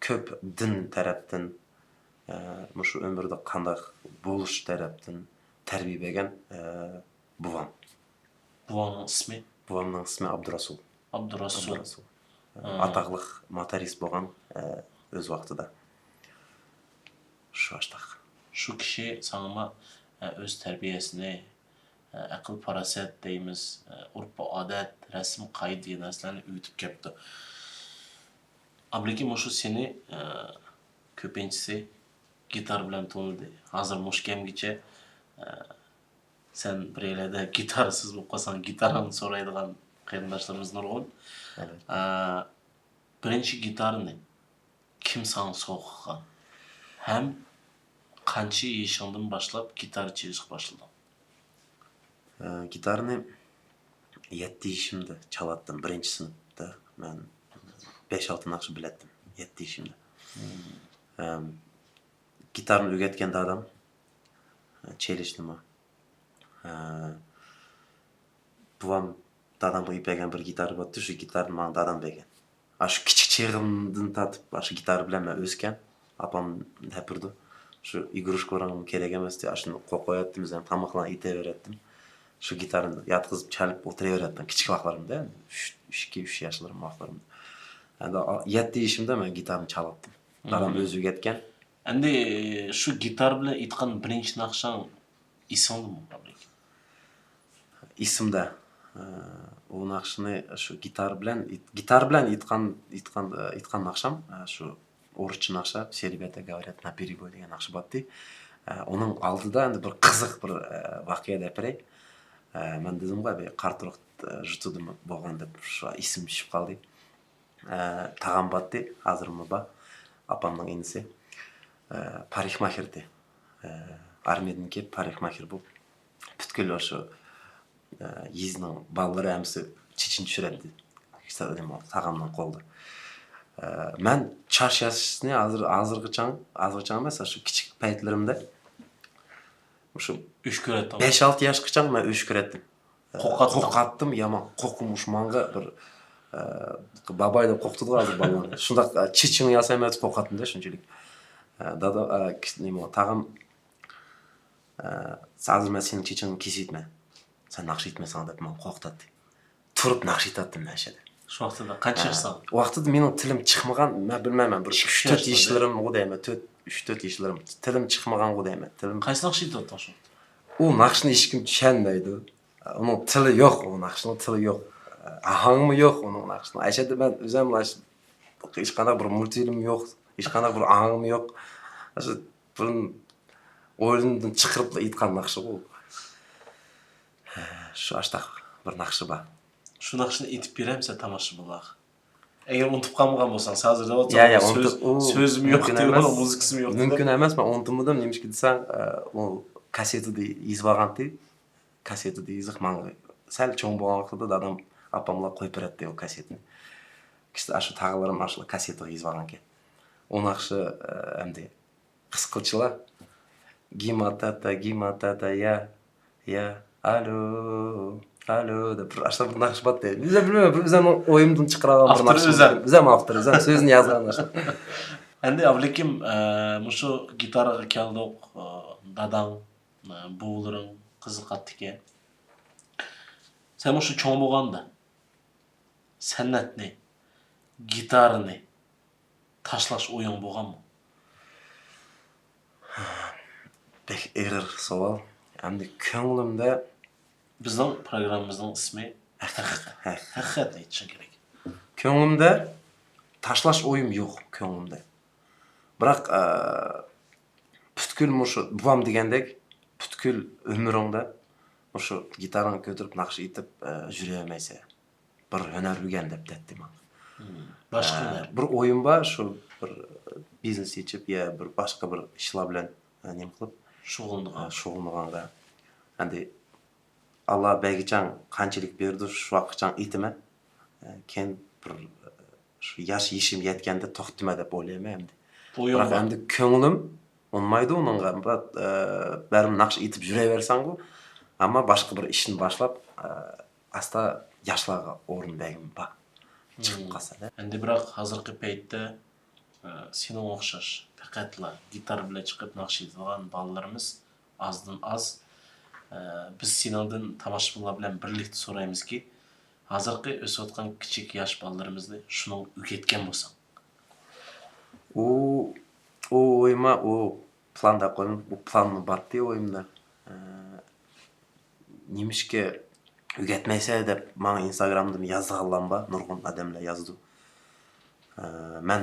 كۆپ دىن تەرەپتىن، مۇشۇ ئۆمۈردە قانداق بولۇش تەرەپتىن تەربىيە بەرگەن بوۋام. بوۋاڭنىڭ ئىسمى؟ بوۋامنىڭ ئىسمى ئابدۇراسۇل. ئابدۇراسۇل. ئاتاقلىق ماتارىس بولغان ئۆز ۋاقتىدا. شۇ ئاشتاق. شۇ كىشى ساڭىمۇ ئۆز تەربىيەسىنى، ئەقىل پاراسەت دەيمىز، ئۇرپ ئادەت، رەسىم قائىدە دېگەن نەرسىلەرنى ئۆگىتىپ كەپتۇ. ئابلىكىم مۇشۇ سېنى كۆپىنچىسى گىتار بىلەن تونۇدى. ھازىر مۇشۇ كەمگىچە سەن بىر يەرلەردە گىتارسىز بولۇپ قالساڭ، گىتاراڭنى سورايدىغان قېرىنداشلىرىمىز نۇرغۇن. بىرىنچى گىتارنى كىم ساڭا سوغا قىلغان؟ ھەم قانچە يېشىڭدىن باشلاپ گىتار چېلىشقا باشلىدىڭ؟ گىتارنى يەتتە يېشىمدا چالاتتىم، بىرىنچى سىنىپتا. مەن بەش-ئالتە ناخشا بىلەتتىم يەتتە يېشىمدا. گىتارنى ئۆگەتكەن دادام، چېلىشنىمۇ. بوۋام دادامغا ئېلىپ بەرگەن بىر گىتارى بارتتى، شۇ گىتارنى ماڭا دادام بەرگەن. ئاشۇ كىچىك چېغىمدىن تارتىپ ئاشۇ گىتار بىلەن مەن ئۆسكەن. ئاپام دەپ بېرىدۇ، شۇ ئىگرۇشكىلىرىڭمۇ كېرەك ئەمەستى، ئاشۇنى قويۇپ قوياتتىم، ئۆزۈم تاماقلارنى ئېتىۋېرەتتىم. شۇ گىتارنى ياتقۇزۇپ چېلىپ ئولتۇرۇۋېرەتتىم كىچىك ۋاقىتلىرىمدا، ئۈچ، ئىككى، ئۈچ ياشلىرىم ۋاقىتلىرىمدا. ئەمدى يەتتە يېشىمدا مەن گىتارنى چالاتتىم. دادام ئۆزى ئۆگەتكەن. ئەمدى شۇ گىتار بىلەن ئېيتقان بىرىنچى ناخشاڭ ئېسىڭدىمۇ، ئابلىكىم؟ ئېسىمدە. ئۇ ناخشىنى شۇ گىتار بىلەن، گىتار بىلەن ئېيتقان، ئېيتقان، ئېيتقان ناخشام شۇ ئورۇسچە ناخشا، «Все ребята говорят на перебой» دېگەن ناخشا بارتتى. ئۇنىڭ ئالدىدا ئەمدى بىر قىزىق بىر ۋەقە دەپ بېرەي. مەن دېدىمغۇ، بىر قارا تۇرۇق جۇتىدا بولغان دەپ، شۇ ئېسىمگە چۈشۈپ قالدى. تاغام بارتتى، ھازىرمۇ بار، ئاپامنىڭ ئىنىسى. پارىكماخېر ئىدى. ئارمىيەدىن كېلىپ پارىكماخېر بولۇپ، پۈتكۈل شۇ يېزىنىڭ بالىلىرى ھەممىسى چېچىنى چۈشۈرەتتى، تاغامنىڭ قولىدا. مەن چاچ ياساشنى ھازىر، ھازىرغىچە، ھازىرغىچە ئەمەس، شۇ كىچىك پەيتلىرىمدە، مۇشۇ ئۆچ كۆرەتتىڭ. بەش-ئالتە ياشقىچە مەن ئۆچ كۆرەتتىم. قورقاتتىڭ. قورقاتتىم يامان. قورقۇم مۇشۇ ماڭا بىر، ئە، باباي دەپ قورقۇتىدىغۇ ھازىر بالىلارنى. شۇنداق، ئە، چېچىڭ ياسايمەن دەپ قورقاتتىم-دە شۇنچىلىك. ئە، دادا، ئە، كىش-، نېمە، تاغام، ئە، ھازىر مەن سېنىڭ چېچىڭنى كېسىۋېتىمەن، سەن ناخشا ئېيتمايسەن دەپ ماڭا قورقۇتاتتى. تۇرۇپ ناخشا ئېيتاتتىم مەن شۇ يەردە. شۇ ۋاقتىدا قانچە ياشساڭ؟ ئۇ ۋاقتىدا مېنىڭ تىلىم چىقمىغان، مەن بىلمەيمەن، بىر ئىككى، ئۈچ، تۆت ياشلىرىمغۇ دەيمەن، تۆت، ئۈچ، تۆت ياشلىرىم. تىلىم چىقمىغانغۇ دەيمەن. تىلىم. قايسى ناخشا ئېيتىۋاتىدىڭ شۇ ۋاقىتتا؟ ئۇ ناخشىنى ھېچكىم چۈشەنمەيدۇ. ئۇنىڭ تىلى يوق، ئۇ ناخشىنىڭ تىلى يوق. ئاھاڭمۇ يوق ئۇنىڭ ناخشىنىڭ. ئەشەدە مەن ئۆزۈم ھېچقانداق بىر مۇلتفىلىم يوق، ھېچقانداق بىر ئاھاڭمۇ يوق. ئاشۇ بۇرۇن ئويۇندىن چىقىرىپلا ئېيتقان ناخشىغۇ. شۇ ئاشتاق بىر ناخشا بار. شۇ ناخشىنى ئېيتىپ بېرەمسەن تاماشىبىنلارغا؟ ئەگەر ئۇنتۇپ قالمىغان بولساڭ، ھازىر دەۋاتساڭ، يا، يا، سۆز، ئۇنتۇپ-، ئۇ سۆزۈم يوق مۇمكىن دەيدۇ، ئەمەس. مۇزىكىسىمۇ يوق دەيدۇ. مۇمكىن ئەمەس، مەن ئۇنتۇمىدىم، نېمىشقا دېسەڭ، ئە، ئۇ كاسسېتىدا يېزىپ ئالغانتى. كاسسېتىدا يېزىق ماڭا سەل چوڭ بولغان ۋاقتىدا دادام، ئاپاملار قويۇپ بېرەتتى ئۇ كاسسېتىنى. ئىشتە ئاشۇ تاغىلىرىم ئاشۇ كاسسېتىغا يېزىپ ئالغانىكەن. ئۇ ناخشا، ئە، ئەمدى قىسقىچىلا، «گىما تاتا، گىما تاتا، يا، يا، ئالو، ئالو» دەپ بىر ئاشۇنداق بىر ناخشا بارتتى. ئۆزۈم بىلمەيمەن، بىر ئۆزۈمنىڭ ئويۇمدىن چىقىرىۋالغان بىر ئاپتورى ناخشا. ئۆزەم. ئۆزەم ئاپتور، ئۆزەم سۆزىنى يازغان ناخشا. ئەمدى ئابلىكىم، ئە، مۇشۇ گىتارغا كەلدۇق، ئە، داداڭ، ئە، بوۋىلىرىڭ قىزىقاتتىكەن. سەن مۇشۇ چوڭ بولغاندا سەنئەتنى، گىتارنى تاشلاش ئويۇڭ بولغانمۇ؟ بەك ئېغىر سوئال. ئەمدى كۆڭلۈمدە بىزنىڭ پروگراممىمىزنىڭ ئىسمى ھەقىقەت. ھەقىقەتنى ئېيتىشىڭ كېرەك. كۆڭلۈمدە تاشلاش ئويۇم يوق، كۆڭلۈمدە. بىراق، ئە، پۈتكۈل مۇشۇ بوۋام دېگەندەك، پۈتكۈل ئۆمرۈڭدە مۇشۇ گىتارىڭنى كۆتۈرۈپ ناخشا ئېيتىپ، ئە، يۈرەلمەيسەن. بىر ھۈنەر ئۆگەن دەپ دەتتى ماڭا. باشقا ئە، ھۈنەر؟ بىر ئويۇم بار، شۇ بىر بىزنېس ئېچىپ يا بىر باشقا بىر ئىشلار بىلەن، ئە، نېمە قىلىپ، شۇغۇللىنىدىغان. ئە، شۇغۇللىنىدىغانغا. ئەمدى ئاللا بەرگۈچىڭ قانچىلىك بېرىدۇ، شۇ ۋاقىتقىچە ئېيتىمەن. ئە، كېيىن بىر، ئە، شۇ ياش يېشىم يەتكەندە توختىمەن دەپ ئويلايمەن ئەمدى. بىراق ئەمدى كۆڭلۈم ئۇنىمايدۇ ئۇنىڭغا. بىراق، ئە، بەرىبىر ناخشا ئېيتىپ يۈرەۋەرسەڭغۇ، ئەمما باشقا بىر ئىشنى باشلاپ، ئە، ئاستا ياشلارغا ئورۇن بەرگىن بار. چىقىپ قالسا دە. ئەمدى بىراق ھازىرقى پەيتتە، ئە، سېنىڭ ئوخشاش پەقەتلا گىتار بىلەن چىقىپ ناخشا ئېيتىدىغان بالىلىرىمىز ئازدىن ئاز. ئە، بىز سېنىڭدىن تاماشىبىنلار بىلەن بىرلىكتە سورايمىزكى، ھازىرقى ئۆسۈۋاتقان كىچىك ياش بالىلىرىمىزنى شۇنىڭغا ئۆگەتكەن بولساڭ. ئۇ، ئۇ ئويما، ئۇ پىلان دەپ قويدۇم. ئۇ پىلانمۇ بارتى ئويۇمدا. ئە، نېمىشقا ئۆگەتمەيسەن دەپ ماڭا ئىنستاگرامدىمۇ يازىدىغانلارمۇ بار، نۇرغۇن ئادەملەر يازىدۇ. ئە، مەن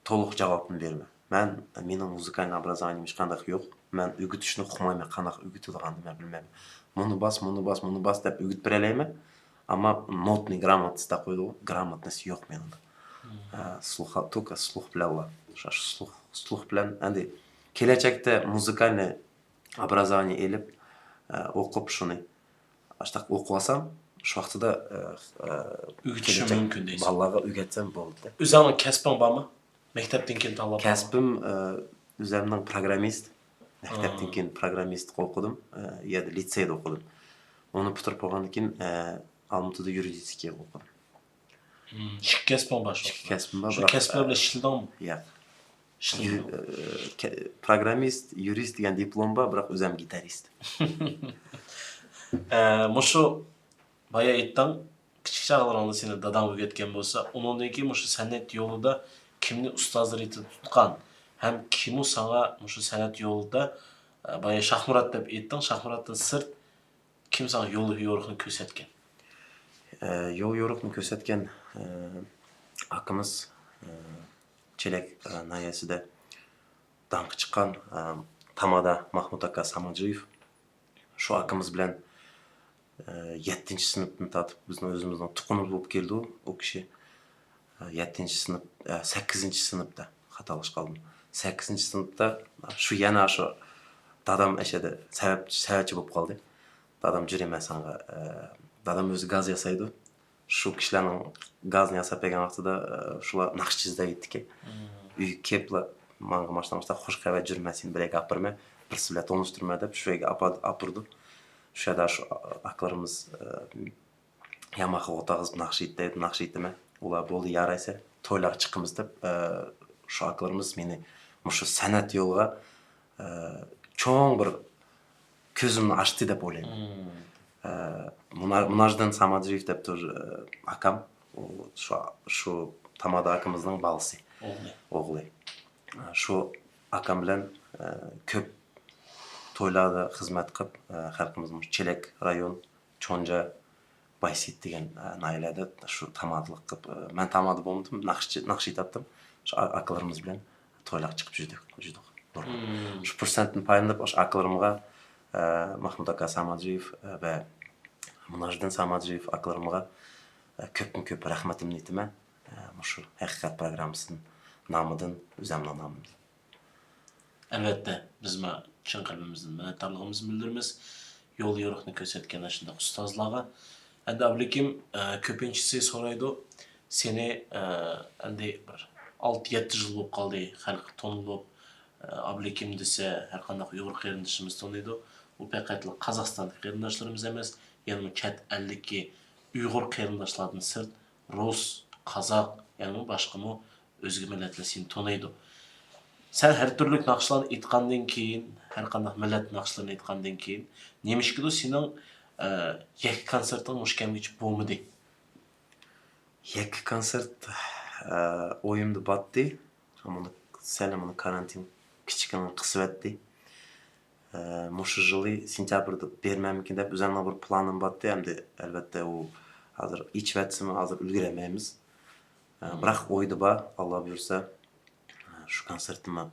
تولۇق جاۋابنى بېرىمەن. مەن، مېنىڭ مۇزىكالنىي ئوبرازوۋانىيەم ھېچقانداق يوق. مەن ئۆگىتىشنى ئۇقمايمەن، قانداق ئۆگىتىدىغاننى مەن بىلمەيمەن. مۇنى باس، مۇنى باس، مۇنى باس دەپ ئۆگىتىپ بېرەلەيمەن. ئەمما نوتنىي گرامماتىسى دەپ قويىدۇ، گرامماتность يوق مېنىڭدە. ئە، слуха، только слух بىلەنلا. شۇ، شۇ слух، слух بىلەن، ئەمدى كېلەچەكتە مۇزىكالنىي ئوبرازوۋانىيە ئېلىپ، ئە، ئوقۇپ شۇنى، ئاشتاق ئوقۇۋالسام، شۇ ۋاقتىدا، ئە، ئە، ئۆگىتىشىم كېلەچەك مۇمكىن دەيسىز. بالىلارغا ئۆگەتسەم بولدى. ئۆزۈڭنىڭ كەسپىڭ بارمۇ؟ مەكتەپتىن كېيىن تاللاپ كەسپىم، ئە، ئۆزۈمنىڭ پروگراممىست. مەكتەپتىن كېيىن پروگراممىستلىق ئوقۇدۇم. ئە، يەردە لىتسېيدا ئوقۇدۇم. ئۇنى پۈتتۈرۈپ بولغاندىن كېيىن، ئە، ئالمۇتىدا يۇرىدىچېسكىيغا ئوقۇدۇم. ئىككى كەسپىڭ بار شۇ. ئىككى كەسپىم بار، شۇ بىراق، كەسىپلەر بىلەن ئىشلىدىڭمۇ؟ ياق. ئىشلىدىڭ. يۈ-، ئە، كە-، پروگراممىست، يۇرىست دېگەن دىپلوم بار، بىراق ئۆزۈم گىتارىست. ئە، مۇشۇ بايا ئېيتتىڭ، كىچىك چاغلىرىڭدا سېنى داداڭ ئۆگەتكەن بولسا، ئۇنىڭدىن كېيىن مۇشۇ سەنئەت يولىدا كىمنى ئۇستازلىرى تۇتقان ھەم كىمۇ ساڭا مۇشۇ سەنئەت يولىدا، ئە، بايا شاھمۇرات دەپ ئېيتتىڭ، شاھمۇراتتىن سىرت كىم ساڭا يول يورۇقنى كۆرسەتكەن؟ ئە، يول يورۇقنى كۆرسەتكەن، ئە، ئاكىمىز، ئە، چېلەك، ئە، ناھىيەسىدە داڭقى چىققان، ئە، تامادا ماھمۇت ئاكا ساماجىيېف. شۇ ئاكىمىز بىلەن، ئە، يەتتىنچى سىنىپتىن تارتىپ بىزنىڭ ئۆزىمىزنىڭ تۇغقىنىمىز بولۇپ كېلىدۇ ئۇ كىشى. ئە، يەتتىنچى سىنىپ، ئە، سەككىزىنچى سىنىپتا، خاتالاشقان قالدىم. سەككىزىنچى سىنىپتا شۇ، يەنە شۇ دادام ئەشەدە سەۋەب-، سەۋەبچى بولۇپ قالدى. دادام جۈرىمە ساڭا، ئە، دادام ئۆزى گاز ياسايدۇ. شۇ كىشىلەرنىڭ گازنى ياساپ بەرگەن ۋاقتىدا، ئە، شۇلار ناخشا ئىزدەيتتىكەن. ئۆيگە كېلىپلا ماڭا ماشىنا باشلاپ خوش خەۋەر جۈرىمە سېنى بىر يەرگە ئاپىرىمەن، بىرسى بىلەن تونۇشتۇرىمەن دەپ شۇ يەرگە ئاپا-، ئاپىرىدۇ. شۇ يەردە شۇ ئاكىلىرىمىز، ئە، ياماخا ئولتۇرغۇزۇپ ناخشا ئېيتتى، ناخشا ئېيتىمەن. ئۇلار بولدى يارايسەن، تويلارغا چىقىمىز دەپ، ئە، شۇ ئاكىلىرىمىز مېنى مۇشۇ سەنئەت يولىغا، ئە، چوڭ بىر كۆزۈمنى ئاچتى دەپ ئويلايمەن. ئە، مۇنا-، مۇناجدىن سامادرىيېف دەپ تۇر، ئە، ئاكام. ئۇ شۇ، شۇ تامادا ئاكىمىزنىڭ بالىسى. ئوغلى. ئوغلى. ئە، شۇ ئاكام بىلەن، ئە، كۆپ تويلاردا خىزمەت قىلىپ، ئە، خەلقىمىزنىڭ چېلەك رايون، چونجا، بايسېيىت دېگەن، ئە، ناھىيەلەردە شۇ تامادىلىق قىلىپ، ئە، مەن تامادا بولمىدىم، ناخشىچى، ناخشا ئېيتاتتىم. شۇ ئا-، ئاكىلىرىمىز بىلەن تويلارغا چىقىپ يۈردۇق، يۈردۇق نۇرغۇن. شۇ پۇرسەتتىن پايدىلىنىپ، ئاشۇ ئاكىلىرىمغا، ئە، ماھمۇت ئاكا سامادرىيېف، ئە، ۋە مۇناجدىن سامادرىيېف ئاكىلىرىمغا، ئە، كۆپتىن كۆپ رەھمىتىمنى ئېيتىمەن. ئە، مۇشۇ ھەقىقەت پروگراممىسىنىڭ نامىدىن، ئۆزەمنىڭ نامىدىن. ئەلۋەتتە، بىزمۇ چىن قەلبىمىزدىن مىننەتدارلىقىمىزنى بىلدۈرىمىز يول يورۇقنى كۆرسەتكەن ئاشۇنداق ئۇستازلارغا. ئەمدى ئابلىكىم، ئە، كۆپىنچىسى سورايدۇ، سېنى، ئە، ئەمدى بىر ئالتە يەتتە يىل بولۇپ قالدى خەلققە تونۇلۇپ، ئە، ئابلىكىم دېسە ھەرقانداق ئۇيغۇر قېرىندىشىمىز تونۇيدۇ. ئۇ پەقەتلا قازاقىستاندىكى قېرىنداشلىرىمىز ئەمەس، يەنىمۇ چەت ئەلدىكى ئۇيغۇر قېرىنداشلاردىن سىرت رۇس، قازاق، يەنىمۇ باشقىمۇ ئۆزگە مىللەتلەر سېنى تونۇيدۇ. سەن ھەر تۈرلۈك ناخشىلارنى ئېيتقاندىن كېيىن، ھەر قانداق مىللەت ناخشىلىرىنى ئېيتقاندىن كېيىن، نېمىشقىدۇر سېنىڭ، ئە، يەككە كونسېرتىڭ مۇشۇ كەمگىچە بولمىدى؟ يەككە كونسېرت، ئە، ئويۇمدا باتتى. مۇنى سەل مۇنى كارانتىن كىچىككىنە قىسىۋەتتى. ئە، مۇشۇ يىلى سېنتيابىردا بېرىمەنمىكىن دەپ ئۆزەمنىڭ بىر پىلانىم باتتى. ئەمدى ئەلۋەتتە ئۇ ھازىر ئېچىۋەتسىمۇ ھازىر ئۈلگۈرەلمەيمىز. ئە، بىراق ئويدا بار، ئاللا بۇيرۇسا، ئە، شۇ كونسېرتىمنى،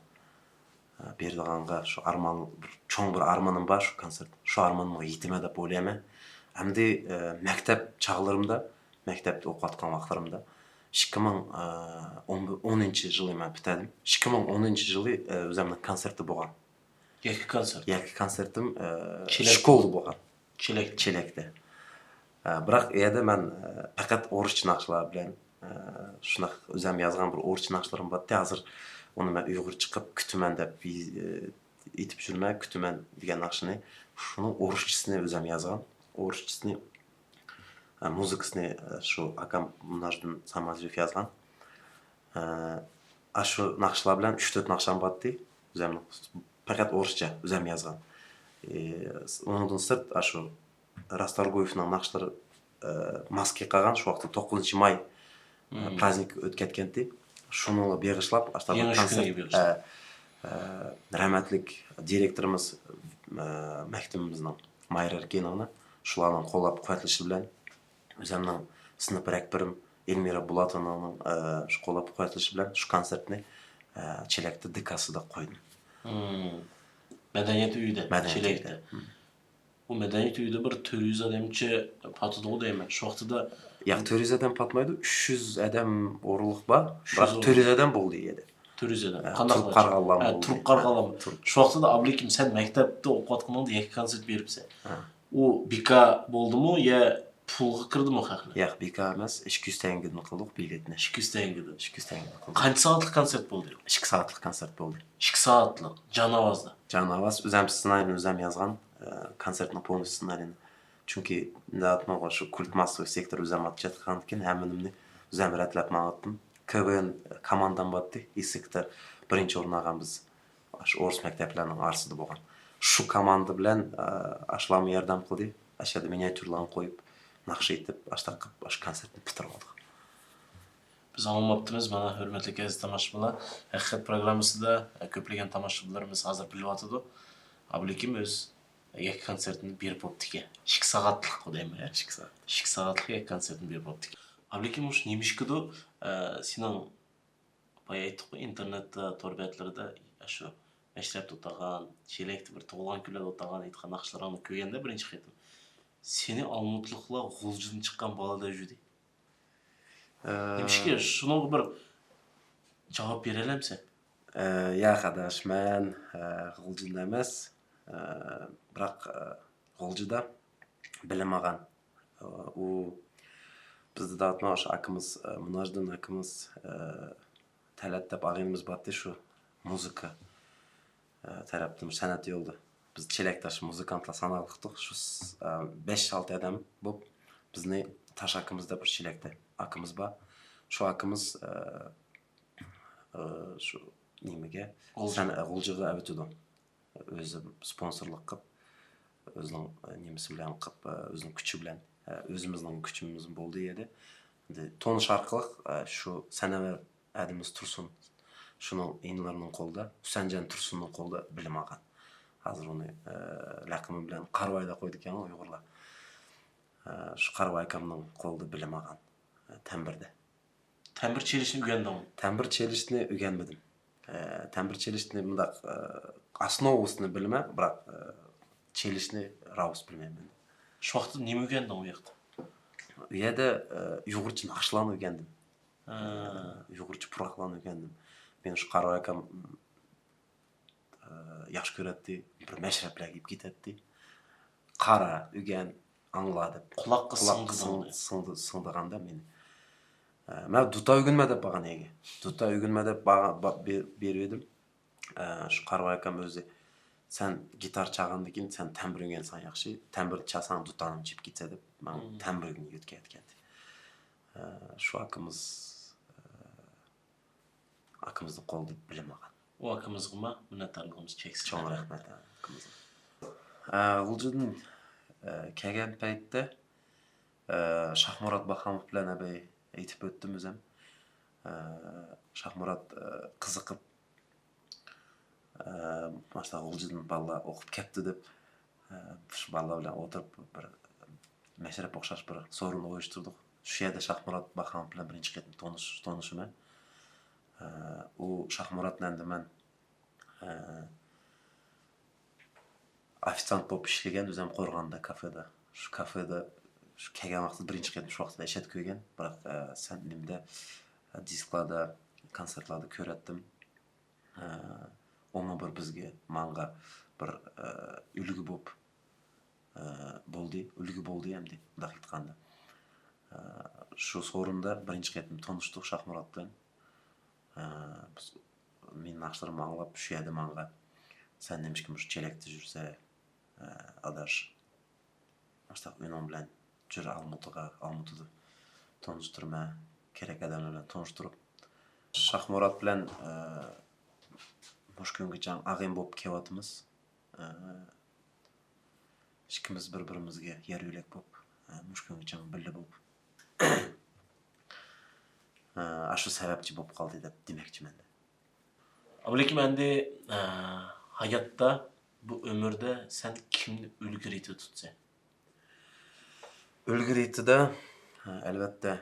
ئە، بېرىدىغانغا شۇ ئارمان، بىر چوڭ بىر ئارمىنىم بار شۇ كونسېرت. شۇ ئارمانغا يېتىمەن دەپ ئويلايمەن. ئەمدى، ئە، مەكتەپ چاغلىرىمدا، مەكتەپتە ئوقۇۋاتقان ۋاقىتلىرىمدا ئىككى مىڭ ئونىنچى يىلى مەن پۈتتۈردۈم. ئىككى مىڭ ئونىنچى يىلى، ئە، ئۆزەمنىڭ كونسېرتى بولغان. يەككە كونسېرت. يەككە كونسېرتىم، ئە، چېلەك. شكولدا بولغان. چېلەك. چېلەكتە. ئە، بىراق ئۇ يەردە مەن، ئە، پەقەت ئورۇسچە ناخشىلار بىلەن، ئە، شۇنداق ئۆزەم يازغان بىر ئورۇسچە ناخشىلىرىم بارتتى. ھازىر ئۇنى مەن ئۇيغۇرچە قىلىپ كۈتىمەن دەپ ئېيتىپ يۈرمەن، كۈتىمەن دېگەن ناخشىنى، شۇنىڭ ئورۇسچىسىنى ئۆزۈم يازغان. ئورۇسچىسىنى، ئە، مۇزىكىسىنى، ئە، شۇ ئاكام مۇناجدىن ساماجېۋ يازغان. ئە، ئاشۇ ناخشىلار بىلەن ئۈچ تۆت ناخشام بارتتى. ئۆزۈمنىڭ پەقەت ئورۇسچە ئۆزۈم يازغان. ئى، ئۇنىڭدىن سىرت، ئاشۇ راسторгуевنىڭ ناخشىلىرى، ئى، ماسكا قالغان، شۇ ۋاقىتتا توققۇزىنچى ماي، ئى، مم. پرازنىكى ئۆتۈپ كەتكەنتى. شۇنىڭغا بېغىشلاپ، ئاشۇنداق يېڭى كونسېرت، كۈنىگە بېغىشلاپ. ئى، ئى، رەھمەتلىك دىرېكتورىمىز، ئى، مەكتىپىمىزنىڭ مايرا ئەركىنىڭنى، شۇلارنىڭ قوللاپ قۇۋۋەتلىشى بىلەن، ئۆزۈمنىڭ سىنىپ رەھبىرىم ئېلمىرا بولاتونانىڭ، ئى، شۇ قوللاپ قۇۋۋەتلىشى بىلەن شۇ كونسېرتنى، ئى، چېلەكتە دېكاسىدا قويدۇم. مم. مەدەنىيەت ئۆيىدە، مەدەنىيەت چېلەكتە. ئۆيىدە. مم. ئۇ مەدەنىيەت ئۆيىدە بىر تۆت يۈز ئادەمچە پاتىدىغۇ دەيمەن. شۇ ۋاقتىدا ياق، تۆت يۈز ئادەم پاتمايدۇ، ئۈچ يۈز ئادەم ئورۇنلۇق بار. ئۈچ يۈز بىراق ئورۇنلۇق. تۆت يۈز ئادەم بولدى ئىدى. تۆت يۈز ئادەم. ھە، قانداق تۇرۇپ قالغانلار ھە، بولدى. تۇرۇپ قالغانلار. ھە، تۇرۇپ. شۇ ۋاقتىدا ئابلىكىم، سەن مەكتەپتە ئوقۇۋاتقىنىڭدا يەككە كونسېرت بېرىپسەن. ھە. ئۇ بىكار بولدىمۇ يا پۇلغا كىردىمۇ خەقنى؟ ياق، بىكار ئەمەس، ئىككى يۈز تەڭگىدىن قىلدۇق بېلەتنى. ئىككى يۈز تەڭگىدىن؟ ئىككى يۈز تەڭگىدىن قىلدۇق. قانچە سائەتلىك كونسېرت بولدى؟ ئىككى سائەتلىك كونسېرت بولدى. ئىككى سائەتلىك. جان ئاۋازدا؟ جان ئاۋاز، ئۆزەم سېنارىينى ئۆزەم يازغان، ئە، كونسېرتنىڭ پولنىستى سېنارىيىنى. چۈنكى نېمە دەيمەن، شۇ كۇلت ماسسوۋىي سېكتور ئۆزەم ئاتچاتقاندىكىن ھەممە نېمىنى ئۆزەم رەتلەپ ماڭاتتىم. كە ۋې ئېن كوماندام بارتتى، ئىسسىكتا بىرىنچى ئورۇن ئالغان بىز. ئاشۇ ئورۇس مەكتەپلەرنىڭ ئارىسىدا بولغان. شۇ كوماندا بىلەن، ئە، ئاشۇلارمۇ ياردەم قىلدى. ئاشۇ يەردە مىنىياتيۇرىلارنى قويۇپ، ناخشا ئېيتىپ، ئاشۇنداق قىلىپ، ئاشۇ كونسېرتنى پۈتتۈرۈۋالدۇق. بىز ئاڭلىماپتىمىز، مانا، ھۆرمەتلىك ئەزىز تاماشىبىنلار. ھەقىقەت پروگراممىسىدا، ئە، كۆپلىگەن تاماشىبىنلىرىمىز ھازىر بىلىۋاتىدۇ. ئابلىكىم ئۆز يەككە كونسېرتىنى بېرىپ بوپتىكەن. ئىككى سائەتلىك دەيمەن، ھە؟ ئىككى سائەت. ئىككى سائەتلىك يەككە كونسېرتىنى بېرىپ بوپتىكەن. ئابلىكىم، مۇشۇ نېمىشقىدۇر، ئە، سېنىڭ بايا ئېيتتۇققۇ، ئىنتېرنېتتا، تور بەتلىرىدە ئاشۇ مەشرەپتە ئولتۇرغان، چېلەكتە بىر تۇغۇلغان كۈنلەردە ئولتۇرغان، ئېيتقان ناخشىلىرىڭنى كۆرگەندە بىرىنچى قېتىم، سېنى ئالمۇتلۇقلار غۇلجىدىن چىققان بالىدەك يۈردى. ئە، نېمىشقا، شۇنىڭغا بىر جاۋاب بېرەلەمسەن؟ ئە، ياق، ئاداش، مەن، ئە، غۇلجىدىن ئەمەس، ئە، بىراق، ئە، غۇلجىدا بىلىم ئالغان. ئۇ بىزدە دەۋاتما ئاشۇ ئاكىمىز، ئە، مۇناجدىن ئاكىمىز، ئە، تەلەت دەپ ئاغىنىمىز بارتتى، شۇ مۇزىكا، ئە، تەرەپتىن، سەنئەت يولىدا. بىز چېلەكداش مۇزىكانتلار ساناقلىقتۇق. شۇ س-، ئە، بەش-ئالتە ئادەم بولۇپ، بىزنى تاش ئاكىمىز دەپ بىر چېلەكتە ئاكىمىز بار. شۇ ئاكىمىز، ئە، ئە، شۇ نېمىگە، غۇلجا. سەن-، ئە، غۇلجىغا ئەۋېتىدۇ. ئۆزى سپونسورلۇق قىلىپ، ئۆزىنىڭ، ئە، نېمىسى بىلەن قىلىپ، ئە، ئۆزىنىڭ كۈچى بىلەن، ئە، ئۆزىمىزنىڭ كۈچىمىز بولدى ئەدى. ئەمدى تونۇش ئارقىلىق، ئە، شۇ سەنەۋەر ئادىمىز تۇرسۇن، شۇنىڭ ئىنىلىرىنىڭ قولىدا، ھۈسەنجان تۇرسۇننىڭ قولىدا بىلىم ئالغان. ھازىر ئۇنى، ئە، لەقىمى بىلەن قارىۋاي دەپ قويىدىكەن ئۇيغۇرلار. ئە، شۇ قارىۋاي ئاكامنىڭ قولىدا بىلىم ئالغان، ئە، تەمبىردە. تەمبىر چېلىشنى ئۆگەندىڭمۇ؟ تەمبىر چېلىشنى ئۆگەنمىدىم. ئە، تەمبىر چېلىشنى مۇنداق، ئە، ئاسنوۋىسىنى بىلىمەن، بىراق، ئە، چېلىشنى راۋۇس بىلمەيمەن. شۇ ۋاقىتتا نېمە ئۆگەندىڭ ئۇ ياقتا؟ ئۇ يەردە، ئە، ئۇيغۇرچە ناخشىلارنى ئۆگەندىم. ھە. ئە، ئۇيغۇرچە پۇراقلارنى ئۆگەندىم. مېنى شۇ قارىۋاي ئاكام، ئە، ياخشى كۆرەتتى، بىر مەشرەپلەرگە ئېلىپ كېتەتتى. قارا، ئۆگەن، ئاڭلا دەپ. قۇلاققا قۇلاققا سىڭدى سىڭ-، دەڭدى. سىڭدى، سىڭدىغاندا مېنى. ئە، مەن دۇتا ئۆگىنىمەن دەپ بارغان ئەگە. دۇتا ئۆگىنىمەن دەپ بارغان، با-، بېرىپ، بېرىپ ئىدىم. ئە، شۇ قارىۋاي ئاكام ئۆزى، سەن گىتار چالغاندىن كېيىن سەن تەمبىر ئۆگەنسەڭ ياخشى، تەمبىر چالساڭ دۇتانىڭ چىقىپ كېتىدۇ دەپ، ماڭا مم. تەمبىر ئۆگىنىپ يۆتكەۋەتكەنىدى. ئە، شۇ ئاكىمىز، ئە، ئاكىمىزنىڭ قولىدا بىلىم ئالغان. ئۇ ئاكىمىزغىمۇ مىننەتدارلىقىمىز چەكسىز. چوڭ رەھمەت ئاكىمىزغا. ئە، غۇلجىدىن، ئە، كەلگەن پەيتتە، ئە، شاھمۇرات باخاموف بىلەن ئەبەي ئېيتىپ ئۆتتۈم ئۆزۈم. ئە، شاھمۇرات، ئە، قىزىقىپ، ئە، ماشۇنداق غۇلجىدىن بالىلار ئوقۇپ كەپتۇ دەپ، ئە، شۇ بالىلار بىلەن ئولتۇرۇپ بىر مەشرەپ ئوخشاش بىر سورۇن ئۇيۇشتۇردۇق. شۇ يەردە شاھمۇرات باخاموف بىلەن بىرىنچى قېتىم تونۇش-، تونۇشىمەن. ئە، ئۇ شاھمۇرات بىلەن مەن، ئە، ئوفىتسانت بولۇپ ئىشلىگەن ئۆزۈم قورغاندا كافېدا. شۇ كافېدا شۇ كەلگەن ۋاقتىدا بىرىنچى قېتىم شۇ ۋاقتىدا ئەشەدە كۆرگەن. بىراق، ئە، سەن نېمىدە، ئە، دىسكلاردا، كونسېرتلاردا كۆرەتتىم. ئە، ئۇمۇ بىر بىزگە، ماڭا بىر، ئە، ئۈلگە بولۇپ، ئە، بولدى، ئۈلگە بولدى ئەمدى، مۇنداق ئېيتقاندا. ئە، شۇ سورۇندا بىرىنچى قېتىم تونۇشتۇق شاھمۇرات بىلەن. ئە، بىز، ئە، مېنىڭ ناخشىلىرىمنى ئاڭلاپ، شۇ يەردە ماڭا، سەن نېمىشقا مۇشۇ چېلەكتە يۈرسە، ئاداش، ئاشتاق ئۆينىڭ بىلەن جۈر ئالمۇتىغا، ئالمۇتىدا تونۇشتۇرما، كېرەك ئادەملەر بىلەن تونۇشتۇرۇپ، شاھمۇرات بىلەن مۇشۇ كۈنگىچە ئاغىنە بولۇپ كېلىۋاتىمىز. ئىككىمىز بىر-بىرىمىزگە يار يۆلەك بولۇپ، مۇشۇ كۈنگىچە بىللە بولۇپ، ئاشۇ سەۋەبچى بولۇپ قالدى دەپ دېمەكچىمەن. ئابلىكىم، ئەمدى، ئە، ھاياتتا، بۇ ئۆمۈردە سەن كىمنى ئۈلگە رېتىدە تۇتىسەن؟ ئۈلگە رېتىدە، ئە، ئەلۋەتتە،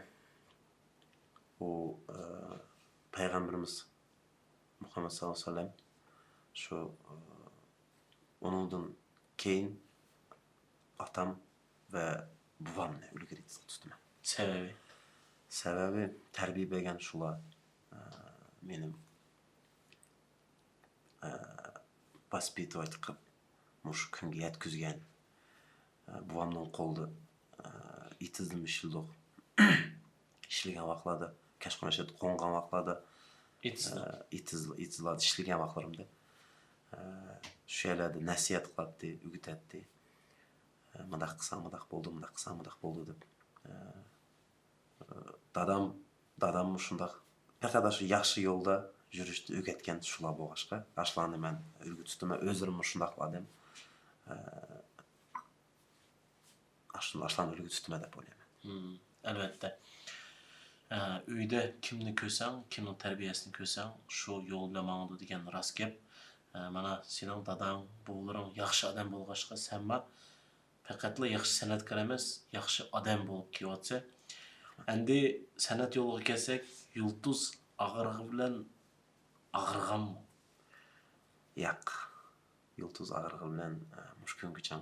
بۇ، ئە، پەيغەمبىرىمىز مۇھەممەد ساللاللاھۇ ئەلەيھى ۋەسەللەم، شۇ، ئە، ئۇنىڭدىن كېيىن ئاتام ۋە بوۋامنى ئۈلگە رېتىدە تۇتىمەن. سەۋەبى؟ سەۋەبى، تەربىيە بەرگەن شۇلار، ئە، مېنى، ئە، воспитывать قىلىپ، مۇشۇ كۈنگە يەتكۈزگەن، ئە، بوۋامنىڭ قولىدا، ئە، ئېتىزدىمۇ ئىشلىدۇق. ئىشلىگەن ۋاقىتلاردا، كەچقۇرۇن ئىشلەپ قوڭغان ۋاقىتلاردا، ئېتىزدا؟ ئە، ئېتىز-، ئېتىزلاردا ئىشلىگەن ۋاقىتلىرىمدا، ئە، شۇ يەرلەردە نەسىھەت قىلاتتى، ئۆگىتەتتى. ئە، مۇنداق قىلساڭ مۇنداق بولىدۇ، مۇنداق قىلساڭ مۇنداق بولىدۇ دەپ. ئە، دادام، داداممۇ شۇنداق. پەقەت شۇ ياخشى يولدا يۈرۈشنى ئۆگەتكەن شۇلار بولغاچقا، ئاشۇلارنى مەن ئۈلگە تۇتىمەن. ئۆزلىرىممۇ شۇنداق ئادەم. ئە، ئاشۇ-، ئاشۇلارنى ئۈلگە تۇتىمەن دەپ ئويلايمەن. مم، ئەلۋەتتە. ئە، ئۆيدە كىمنى كۆرسەڭ، كىمنىڭ تەربىيەسىنى كۆرسەڭ، شۇ يول بىلەن ماڭىدۇ دېگەن راست گەپ. ئە، مانا سېنىڭ داداڭ، بوۋىلىرىڭ ياخشى ئادەم بولغاچقا، سەنمۇ پەقەتلا ياخشى سەنئەتكار ئەمەس، ياخشى ئادەم بولۇپ كېلىۋاتىسەن. ئەمدى سەنئەت يولىغا كەلسەك، يۇلتۇز ئاغرىقى بىلەن ئاغرىغانمۇ؟ ياق. يۇلتۇز ئاغرىقى بىلەن، ئە، مۇشۇ كۈنگىچە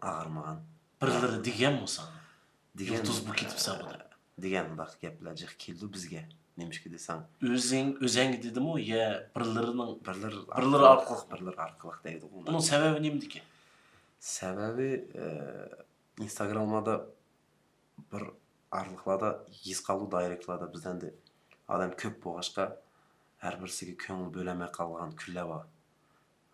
ئاغرىمىغان. بىرلىرى دېگەنمۇ ساڭا؟ دېگەن، يۇلتۇز بولۇپ كېتىپسەن بۇ دەپ. دېگەن مۇنداق گەپلەر جىق كېلىدۇ بىزگە. نېمىشقا دېسەڭ، ئۆزۈڭ، ئۆزەڭگە دېدىمۇ يا بىرلىرىنىڭ، بىرلىرى بىرلىرى ئارقىلىق، ئارقىلىق؟ بىرلىرى ئارقىلىق دەيدىغۇ. بۇنىڭ سەۋەبى نېمىدىكىن؟ سەۋەبى، ئە، ئىنستاگراملاردا بىر ئارىلىقلاردا ھېس قىلىدۇ، دايرېكتلاردا بىزدە ئەمدى ئادەم كۆپ بولغاچقا، ھەر بىرسىگە كۆڭۈل بۆلەلمەي قالغان كۈنلەر بار.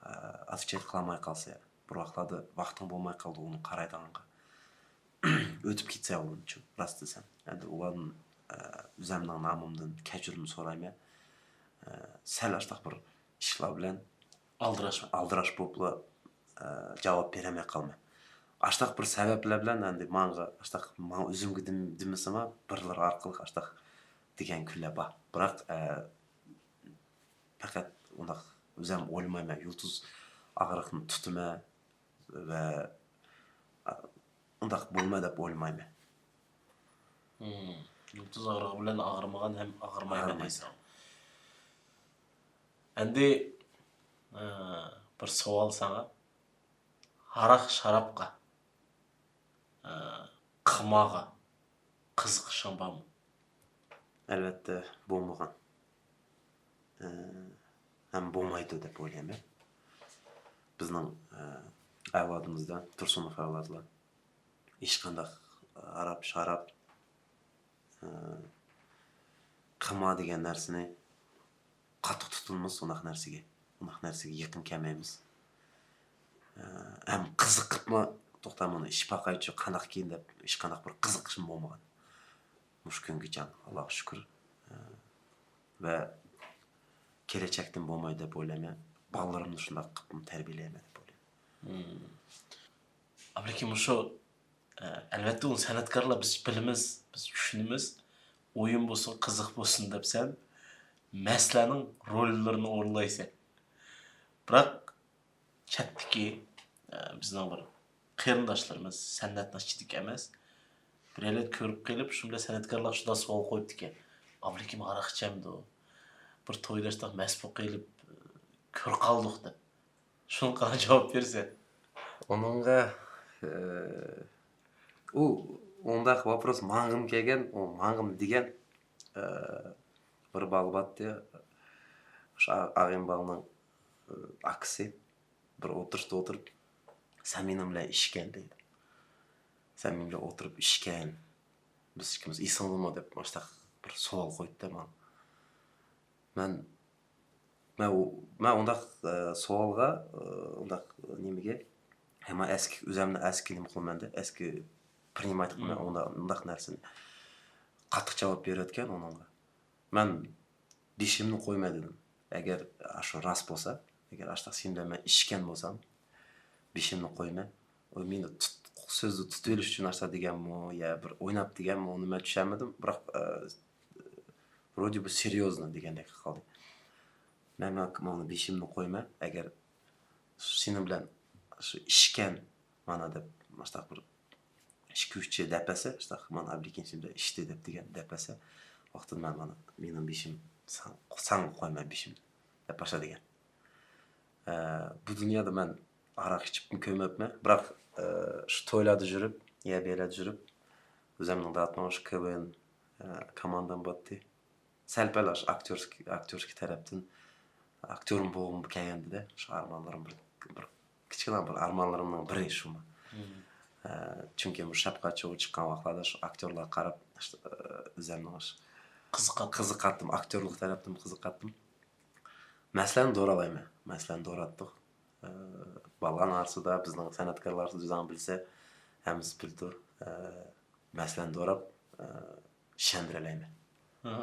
ئە، ئاتىچەت قىلالماي قالسا، بىر ۋاقىتلاردا ۋاقتىڭ بولماي قالىدۇ ئۇنى قارايدىغانغا. ئۆتۈپ كېتىسەن ئۇنىڭ ئۈچۈن، راست دېسەم. ئەمدى ئۇلاردىن، ئە، ئۆزەمنىڭ نامىمدىن كەچۈرۈم سورايمەن. ئە، سەل ئاشتاق بىر ئىشلار بىلەن ئالدىراش. ئالدىراش بولۇپلا، ئە، جاۋاب بېرەلمەي قالىمەن. ئاشتاق بىر سەۋەبلەر بىلەن ئەمدى ماڭا، ئاشتاق ماڭا ئۆزۈمگە دېم-، دېمىسىمۇ، بىرلىرى ئارقىلىق ئاشتاق دېگەن كۈنلەر بار. بىراق، ئە، پەقەت ئۇنداق ئۆزۈم ئويلىمايمەن، يۇلتۇز ئاغرىقىنى تۇتىمەن ۋە، ئە، ئۇنداق بولىمەن دەپ ئويلىمايمەن. مم. يۇلتۇز ئاغرىقى بىلەن ئاغرىمىغان ھەم ئاغرىمايمەن دەيسەن. ئەمدى، ئە، بىر سوئال ساڭا. ھاراق-شارابقا، ئە، قىمارغا قىزىقىشىڭ بارمۇ؟ ئەلۋەتتە، بولمىغان. ئە، ھەم بولمايدۇ دەپ ئويلايمەن. بىزنىڭ، ئە، ئەۋلادىمىزدا، تۇرسۇنوف ئەۋلادلار ھېچقانداق ھاراق-شاراب، ئە، قىمار دېگەن نەرسىنى قاتتىق تۇتۇلىمىز، ئۇنداق نەرسىگە، ئۇنداق نەرسىگە يېقىن كەلمەيمىز. ئە، ھەم قىزىقىپمۇ، توختا، مانا ئىچىپ باقايچۇ، قانداقكىن دەپ، ھېچقانداق بىر قىزىقىشىم بولمىغان. مۇشۇ كۈنگىچە، ئاللاغا شۈكۈر. ئە، ۋە كېلەچەكتىن بولمايدۇ دەپ ئويلايمەن. بالىلىرىمنى شۇنداق قىلىپ تەربىيەلەيمەن دەپ ئويلايمەن. مم. ئابلىكىم، مۇشۇ، ئە، ئەلۋەتتە، ئۇ سەنئەتكارلار، بىز بىلىمىز، بىز چۈشىنىمىز. ئويۇن بولسۇن، قىزىق بولسۇن دەپ سەن مەستلەرنىڭ روللىرىنى ئورۇنلايسەن. بىراق، چەتتىكى، ئە، بىزنىڭ بىر قېرىنداشلىرىمىز، سەنئەتنىڭ ئىچىدىكى ئەمەس، بىرەيلەن كۆرۈپ قېلىپ، شۇ بىلەن سەنئەتكارلارغا شۇنداق سوئال قويۇپتىكەن، ئابلىكىم ھاراق ئىچەمدۇ؟ بىر تويدا شۇنداق مەست بولۇپ قېلىپ، كۆرۈپ قالدۇق دەپ. شۇنىڭغا قانداق جاۋاب بېرىسەن؟ ئۇنىڭغا، ئە، ئۇ، ئۇنداق ۋاپروس ماڭىمۇ كەلگەن، ئۇ ماڭىمۇ دېگەن، ئە، بىر بالا بارتتى، شۇ ئا-، ئاغىنە بالىنىڭ، ئە، ئاكىسى. بىر ئولتۇرۇشتا ئولتۇرۇپ، سەن مېنىڭ بىلەن ئىچكەن دەيدۇ. سەن مېنىڭ بىلەن ئولتۇرۇپ ئىچكەن. بىز ئىككىمىز ئېسىڭدىمۇ دەپ مۇشۇنداق بىر سوئال قويدى ماڭا. مەن مەن ئۇ-، مەن ئۇنداق، ئە، سوئالغا، ئە، ئۇنداق نېمىگە، ھەمما ئەسكى، ئۆزۈمنى ئەسكى نېمە قىلىمەن دە، ئەسكى پرىنىمايت قىلىمەن ئۇنداق، ئۇنداق نەرسىنى. قاتتىق جاۋاب بېرىۋەتكەن ئۇنىڭغا. مەن بېشىمنى قويماي دېدىم. ئەگەر ئاشۇ راست بولسا، ئەگەر ئاشۇنداق سېنى بىلەن مەن ئىچكەن بولسام، بېشىمنى قويماي. ئۇ مېنى تۇت-، سۆزنى تۇتۇۋېلىش ئۈچۈن ئاشۇنداق دېگەنمۇ يا بىر ئويناپ دېگەنمۇ، ئۇنى مەن چۈشەنمىدىم. بىراق، ئە، ۋرودى بى سېريوزنو دېگەندەك قىلىپ قالدى. مەن، مەن مانا بېشىمنى قويماي، ئەگەر سېنىڭ بىلەن شۇ ئىچكەن مانا دەپ، مۇشۇنداق بىر ئىككى ئۈچ دەپ بەرسە، شۇنداق مانا ئابلىكىم سېنىڭ بىلەن ئىچتى دەپ دېگەن، دەپ بەرسە، ۋاقتىدا مەن مانا مېنىڭ بېشىم ساڭ-، ساڭا قويماي بېشىم دەپ باشلا دېگەن. ئە، بۇ دۇنيادا مەن ھاراق ئىچىپمۇ كۆرمەپمەن، بىراق، ئە، شۇ تويلاردا يۈرۈپ، يا بۇ يەرلەردە يۈرۈپ، ئۆزۈمنىڭ داتماڭ شۇ كە ۋې ئېن، ئە، كوماندام باتتى. سەل-پەل ئاشۇ ئاكتيورسكىي، ئاكتيورسكىي تەرەپتىن، ئاكتيورمۇ بولغۇم كەلگەندىدە، شۇ ئارمانلىرىم بىر، بىر كىچىككىنە بىر ئارمانلىرىمنىڭ بىرى شۇمۇ. ئە، چۈنكى بۇ شەپقەتچى چىققان ۋاقىتلاردا شۇ ئاكتيورلارغا قاراپ، ئىشتە، ئۆزۈمنىڭ قىزىقاتتىم. قىزىقاتتىم، ئاكتيورلۇق تەرەپتىن قىزىقاتتىم. مەسىلەن، دورالايمەن. مەسىلەن، دوراتتۇق. ئە، بالىلارنىڭ ئارىسىدا، بىزنىڭ سەنئەتكارلار ئارىسىدا ئۆزۈڭ بىلسە، ھەممىسى بىلىدۇ. ئە، مەسىلەن، دوراپ، ئە، ئىشەندۈرەلەيمەن. ھە.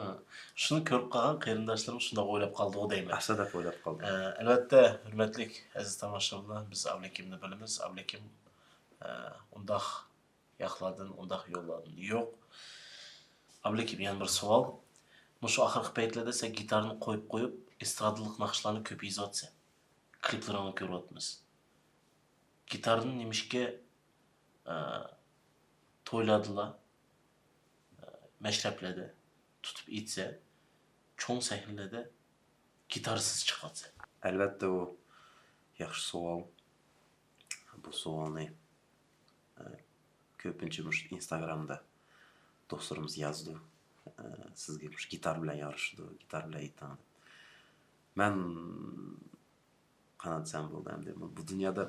شۇنى كۆرۈپ قالغان قېرىنداشلىرىم شۇنداق ئويلاپ قالدىغۇ دەيمەن. ئاشۇنداق ئويلاپ قالدىم. ئە، ئەلۋەتتە، ھۆرمەتلىك ئەزىز تاماشىبىنلار، بىز ئابلىكىمنى بىلىمىز. ئابلىكىم، ئە، ئۇنداق ياقلاردىن، ئۇنداق يوللاردىن يوق. ئابلىكىم، يەنە بىر سوئال. مۇشۇ ئاخىرقى پەيتلەردە سەن گىتارنى قويۇپ قويۇپ، ئېسترادىلىق ناخشىلارنى كۆپ يېزىۋاتىسەن. كلىپلىرىڭنى كۆرۈۋاتىمىز. گىتارنى نېمىشقا، ئە، تويلاردىلا، ئە، مەشرەپلەردە تۇتۇپ ئېيتسا، چوڭ سەھنىلەردە گىتارسىز چىقىۋاتىسەن؟ ئەلۋەتتە، ئۇ ياخشى سوئال. بۇ سوئالنى، ئە، كۆپىنچە مۇشۇ ئىنستاگرامدا دوستلىرىمىز يازىدۇ. ئە، سىزگە مۇشۇ گىتار بىلەن يارىشىدۇ، گىتار بىلەن ئېيتىڭ دەپ. مەن قانداق دېسەم بولىدۇ ئەمدى. بۇ دۇنيادا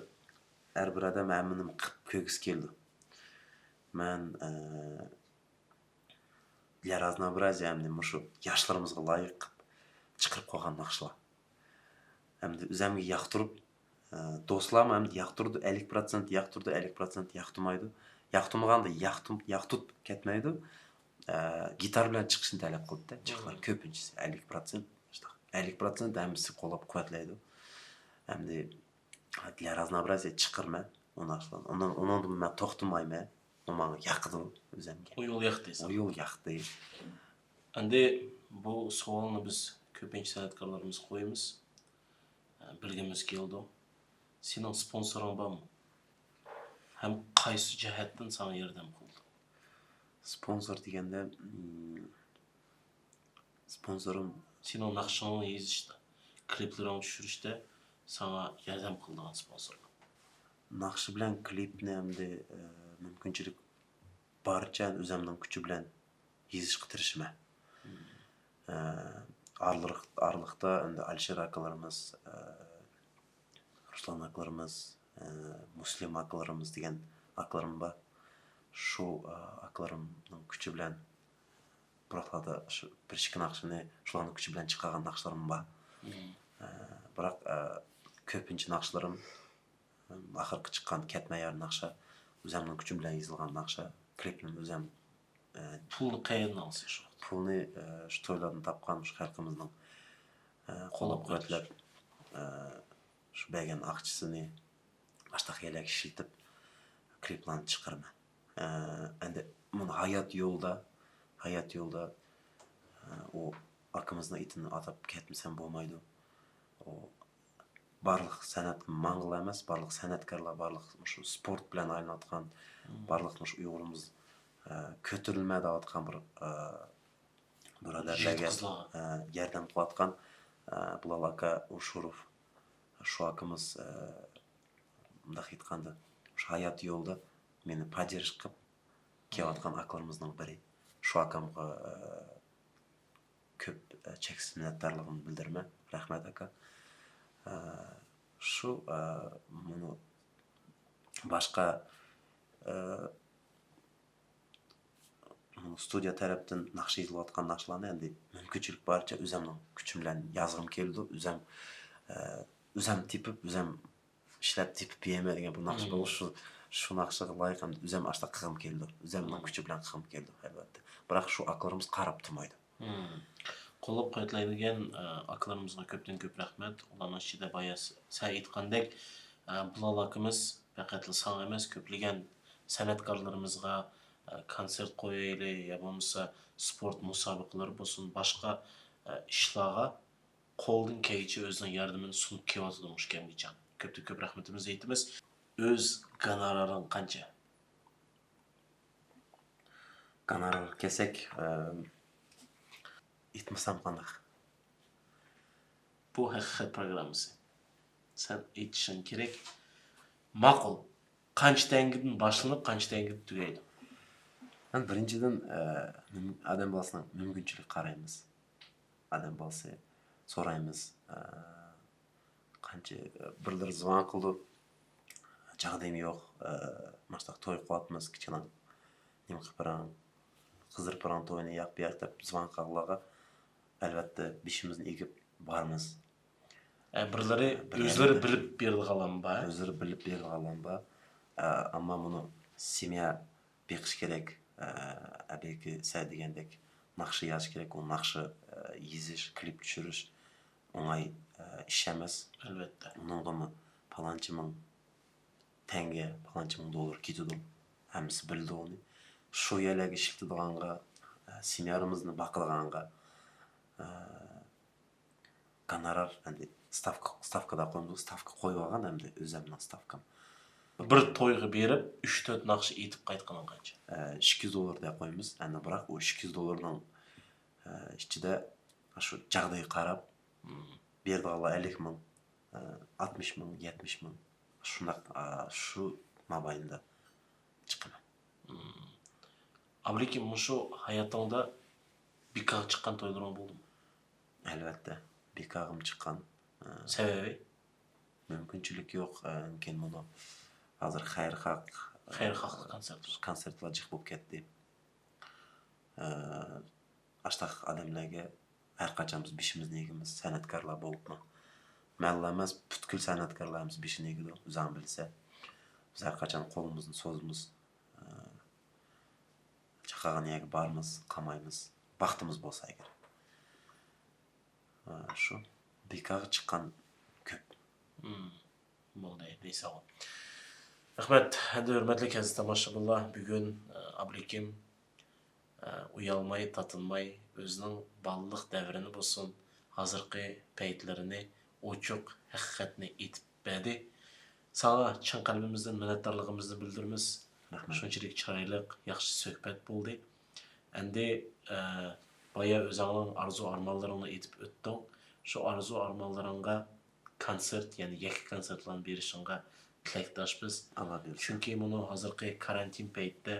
ھەر بىر ئادەم ھەممىنى قىلىپ كۆرگۈسى كېلىدۇ. مەن، ئە، для разнообразия ئەمدى مۇشۇ ياشلىرىمىزغا لايىق قىلىپ چىقىرىپ قويغان ناخشىلار. ئەمدى ئۆزۈمگە ياقتۇرۇپ، ئە، دوستلارمۇ ئەمدى ياقتۇرىدۇ، ئەللىك پىروتسېنت ياقتۇرىدۇ، ئەللىك پىروتسېنت ياقتۇرمايدۇ. ياقتۇرمىغاندا ياقتۇ-، ياقتۇرۇپ كەتمەيدۇ. ئە، گىتار بىلەن چىقىشنى تەلەپ قىلىدۇ-دە، جىقلار كۆپىنچىسى، ئەللىك پىروتسېنت. ئەللىك پىروتسېنت ھەممىسى قوللاپ قۇۋۋەتلەيدۇ. ئەمدى для разнообразия چىقىرىمەن ئۇ ناخشىلارنى. ئۇنىڭ، ئۇنىڭدىن مەن توختىمايمەن. ئۇ ماڭا ياقىدۇ ئۆزۈمگە. ئۇ يول ياقتى ساڭا. ئۇ يول ياقتى. ئەمدى بۇ سوئالنى بىز كۆپىنچە سەنئەتكارلىرىمىزغا قويىمىز. بىلگۈمىز كېلىدۇ. سېنىڭ سپونسورۇڭ بارمۇ؟ ھەم قايسى جەھەتتىن ساڭا ياردەم قىلىدۇ؟ سپونسور دېگەندە، مم، سپونسورۇم سېنىڭ ناخشىڭنى يېزىشتا، كلىپلىرىڭنى چۈشۈرۈشتە ساڭا ياردەم قىلىدىغان سپونسورلار. ناخشا بىلەن كلىپنى ئەمدى، ئە، مۇمكىنچىلىك بارىچە ئۆزۈمنىڭ كۈچى بىلەن يېزىشقا تىرىشىمەن. ئە، ئارىلىق-، ئارىلىقتا ئەمدى ئالىشىر ئاكىلىرىمىز، ئە، رۇسلان ئاكىلىرىمىز، ئە، مۇسلىم ئاكىلىرىمىز دېگەن ئاكىلىرىم بار. شۇ، ئە، ئاكىلىرىمنىڭ كۈچى بىلەن بۇراقلاردا شۇ بىر ئىككى ناخشىنى شۇلارنىڭ كۈچى بىلەن چىقارغان ناخشىلىرىم بار. ئە، بىراق، ئە، كۆپىنچە ناخشىلىرىم، ئاخىرقى چىققان كەتمە يار ناخشا ئۆزۈمنىڭ كۈچۈم بىلەن يېزىلغان ناخشا. كلىپنى ئۆزۈم، ئە، پۇلنى قەيەردىن ئالىسىز شۇ؟ پۇلنى، ئە، شۇ تويلاردىن تاپقان، شۇ خەلقىمىزنىڭ، ئە، قوللاپ قۇۋۋەتلەپ، ئە، شۇ بەرگەن ئاقچىسىنى ئاشتاق يەرلەرگە ئىشلىتىپ، كلىپلارنى چىقىرىمەن. ئە، ئەمدى مۇنۇ ھايات يولىدا، ھايات يولىدا، ئە، ئۇ ئاكىمىزنىڭ ئېتىنى ئاتاپ كەتمىسەم بولمايدۇ. ئۇ بارلىق سەنئەت ماڭغىلا ئەمەس، بارلىق سەنئەتكارلار، بارلىق مۇشۇ سپورت بىلەن ئايلىنىۋاتقان، بارلىق مۇشۇ ئۇيغۇرىمىز، ئە، كۆتۈرۈلمە دەۋاتقان بىر، ئە، بۇرادەرلەرگە، يىگىت قىزلارغا. ئە، ياردەم قىلىۋاتقان، ئە، بىلال ئاكا ئۇشۇروف. شۇ ئاكىمىز، ئە، مۇنداق ئېيتقاندا، شۇ ھايات يولىدا مېنى поддержка قىلىپ كېلىۋاتقان ئاكىلىرىمىزنىڭ بىرى. شۇ ئاكامغا، ئە، كۆپ، ئە، چەكسىز مىننەتدارلىقىمنى بىلدۈرىمەن. رەھمەت، ئاكا. ئە، شۇ، ئە، مۇنۇ باشقا، ئە، مۇنۇ ستۇدىيە تەرەپتىن ناخشا يېزىلىۋاتقان ناخشىلارنى ئەمدى مۇمكىنچىلىك بارىچە ئۆزۈمنىڭ كۈچۈم بىلەن يازغۇم كېلىدۇ. ئۆزۈم، ئە، ئۆزۈم تېپىپ، ئۆزۈم ئىشلەپ تېپىپ يەيمەن دېگەن بۇ ناخشا بولۇپ، شۇ، شۇ ناخشىغا لايىق ھەم ئۆزۈم ئاشۇنداق قىلغۇم كېلىدۇ. ئۆزۈمنىڭ كۈچى بىلەن قىلغۇم كېلىدۇ، ئەلۋەتتە. بىراق شۇ ئاكىلىرىمىز قاراپ تۇرمايدۇ. قوللاپ قۇۋۋەتلەيدىغان، ئە، ئاكىلىرىمىزغا كۆپتىن كۆپ رەھمەت. ئۇلارنىڭ ئىچىدە بايا س-، سەن ئېيتقاندەك، ئە، بىلال ئاكىمىز پەقەتلا ساڭا ئەمەس، كۆپلىگەن سەنئەتكارلىرىمىزغا، ئە، كونسېرت قويايلى يا بولمىسا سپورت مۇسابىقىلىرى بولسۇن، باشقا، ئە، ئىشلارغا قولىدىن كەلگىچە ئۆزىنىڭ ياردىمىنى سۇنۇپ كېلىۋاتىدۇ مۇشۇ كەمگىچە. كۆپتىن كۆپ رەھمىتىمىزنى ئېيتىمىز. ئۆز گونورارىڭ قانچە؟ گونورار كەلسەك، ئە، ئېيتمىسام قانداق؟ بۇ ھەقىقەت پروگراممىسى. سەن ئېيتىشىڭ كېرەك. ماقۇل. قانچە تەڭگىدىن باشلىنىپ، قانچە تەڭگىدە تۈگەيدۇ؟ مەن بىرىنچىدىن، ئە، مۇم-، ئادەم بالىسىنىڭ مۇمكىنچىلىكىگە قارايمىز. ئادەم بالىسى سورايمىز. ئە، قانچە، بىرلىرى زۇۋان قىلىدۇ، جاغدىيىم يوق، ئە، ماشتاق توي قىلىۋاتىمىز، كىچىكىنىڭ نېمە قىلىپ بېرىڭ، قىزدۇرۇپ بېرىڭ توينى، ياق بۇ ياق دەپ زۇۋان قىلغانلارغا ئەلۋەتتە بېشىمىزنى ئېگىپ بارىمىز. ئە، بىرلىرى بىرلىرى ئۆزلىرى بىلىپ بېرىدىغانلارمۇ بار. ئۆزلىرى بىلىپ بېرىدىغانلارمۇ بار. ئە، ئەمما بۇنى سېميا بېقىش كېرەك. ئە، ئەبەكى سە دېگەندەك ناخشا يازىش كېرەك. ئۇ ناخشا، ئە، يېزىش، كلىپ چۈشۈرۈش ئوڭاي، ئە، ئىش ئەمەس. ئەلۋەتتە. ئۇنىڭغىمۇ پالانچە مىڭ تەڭگە، پالانچە مىڭ دوللار كېتىدۇ. ھەممىسى بىلىدۇ ئۇنى. شۇ يەرلەرگە ئىشلىتىدىغانغا، ئە، سېميارىمىزنى باقىدىغانغا، ئە، گونورار، ئەمدى ستاۋكا، ستاۋكا دەپ قويىمىز، ستاۋكا قويۇۋالغان ئەمدى ئۆزۈمنىڭ ستاۋكام. بىر تويغا بېرىپ، ئۈچ تۆت ناخشا ئېيتىپ قايتقىنىڭ قانچە؟ ئە، ئىككى يۈز دوللار دەپ قويىمىز. ئەمدى بىراق ئۇ ئىككى يۈز دوللارنىڭ، ئە، ئىچىدە شۇ جاغدىيىغا قاراپ، مم، بېرىدىغانلار ئەللىك مىڭ، ئە، ئاتمىش مىڭ، يەتمىش مىڭ، شۇنداق، ئە، شۇ مابايىندا چىقىمەن. مم. ئابلىكىم، مۇشۇ ھاياتىڭدا بىكارغا چىققان تويلىرىڭ بولدىمۇ؟ ئەلۋەتتە، بىكارغىمۇ چىققان. ئە، سەۋەبى؟ مۇمكىنچىلىك يوق. ئە، كېيىن بۇنى ھازىر خەيرخاھ، خەيرخاھلىق كونسېرتى. كونسېرتلار جىق بولۇپ كەتتى. ئە، ئاشتاق ئادەملەرگە ھەر قاچان بىز بېشىمىزنى ئېگىمىز، سەنئەتكارلار بولۇپمۇ. مەنلا ئەمەس، پۈتكۈل سەنئەتكارلار ھەممىسى بېشىنى ئېگىدۇ، ئۆزۈڭ بىلىسەن. بىز ھەر قاچان قولىمىزنى سوزىمىز. ئە، چاقىرغان يەرگە بارىمىز، قالمايمىز. ۋاقتىمىز بولسا ئەگەر. ئە، شۇ. بىكارغا چىققان كۆپ. مم. بولدى، دەيسەنغۇ. رەھمەت. ئەمدى ھۆرمەتلىك ئەزىز تاماشىبىنلار، بۈگۈن، ئە، ئابلىكىم، ئە، ئۇيالماي، تارتىنماي ئۆزىنىڭ بالىلىق دەۋرىنى بولسۇن، ھازىرقى پەيتلىرىنى ئوچۇق ھەقىقەتنى ئېيتىپ بەردى. ساڭا چىن قەلبىمىزدىن مىننەتدارلىقىمىزنى بىلدۈرىمىز. رەھمەت. شۇنچىلىك چىرايلىق، ياخشى سۆھبەت بولدى. ئەمدى، ئە، بايا ئۆزۈڭنىڭ ئارزۇ-ئارمانلىرىڭنى ئېيتىپ ئۆتتۈڭ. شۇ ئارزۇ-ئارمانلىرىڭغا كونسېرت، يەنى يەككە كونسېرتلارنى بېرىشىڭغا تىلەكداشمىز. ئاللا بۇيرۇسا. چۈنكى مۇنۇ ھازىرقى كارانتىن پەيتتە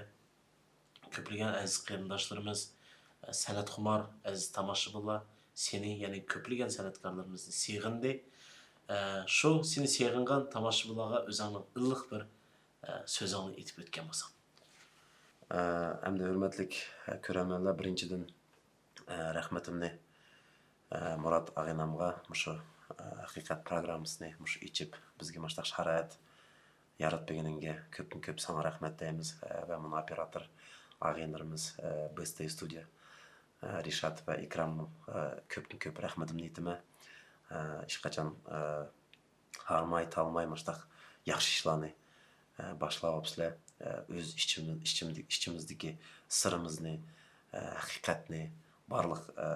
كۆپلىگەن ئەزىز قېرىنداشلىرىمىز، ئە، سەنئەتخۇمار ئەزىز تاماشىبىنلار سېنى، يەنى كۆپلىگەن سەنئەتكارلىرىمىزنى سېغىندى. ئە، شۇ سېنى سېغىنغان تاماشىبىنلارغا ئۆزۈڭنىڭ ئىللىق بىر، ئە، سۆزۈڭنى ئېيتىپ ئۆتكەن بولساڭ. ئە، ئەمدى ھۆرمەتلىك، ئە، كۆرەرمەنلەر، بىرىنچىدىن، ئە، رەھمىتىمنى، ئە، مۇرات ئاغىنەمگە مۇشۇ، ئە، ھەقىقەت پروگراممىسىنى مۇشۇ ئېچىپ، بىزگە مۇشۇنداق شارائىت ياراتقىنىڭغا كۆپتىن كۆپ ساڭا رەھمەت دەيمىز، ئە، ۋە مۇنۇ ئوپېراتور ئاغىنىلىرىمىز، ئە، بىستېي ستۇدىيە، ئە، رىشات ۋە ئىكراممۇ، ئە، كۆپتىن كۆپ رەھمىتىمنى ئېيتىمەن. ئە، ھېچقاچان، ئە، ھارماي، تالماي مۇشۇنداق ياخشى ئىشلارنى، ئە، باشلاۋاپسىلەر. ئە، ئۆز ئىچىمىز-، ئىچىمدە-، ئىچىمىزدىكى سىرىمىزنى، ئە، ھەقىقەتنى، بارلىق، ئە،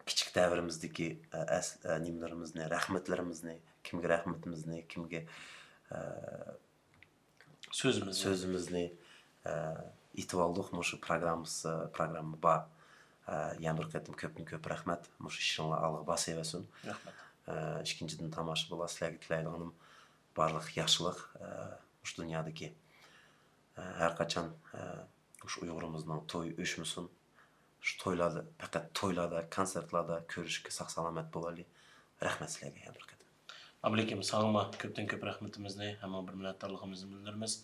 كىچىك دەۋرىمىزدىكى، ئە، ئەس-، ئە، نېمىلىرىمىزنى، رەھمەتلىرىمىزنى، كىمگە رەھمىتىمىزنى، كىمگە، ئە، سۆزىمىزنى. سۆزىمىزنى، ئە، ئېيتىۋالدۇق. مۇشۇ پروگراممىسى، پروگرامما بار. ئە، يەنە بىر قېتىم كۆپتىن كۆپ رەھمەت. مۇشۇ ئىشىڭلار ئالغا باسىۋەرسۇن. رەھمەت. ئە، ئىككىنچىدىن، تاماشىبىنلار، سىلەرگە تىلەيدىغىنىم بارلىق ياخشىلىق، ئە، مۇشۇ دۇنيادىكى، ئە، ھەر قاچان، ئە، مۇشۇ ئۇيغۇرىمىزنىڭ تويى ئۆچمىسۇن. شۇ تويلاردا، پەقەت تويلاردا، كونسېرتلاردا كۆرۈشكە ساق-سالامەت بولايلى. رەھمەت سىلەرگە يەنە بىر قېتىم. ئابلىكىم، ساڭىمۇ كۆپتىن كۆپ رەھمىتىمىزنى، ھەممىڭ بىر مىننەتدارلىقىمىزنى بىلدۈرىمىز.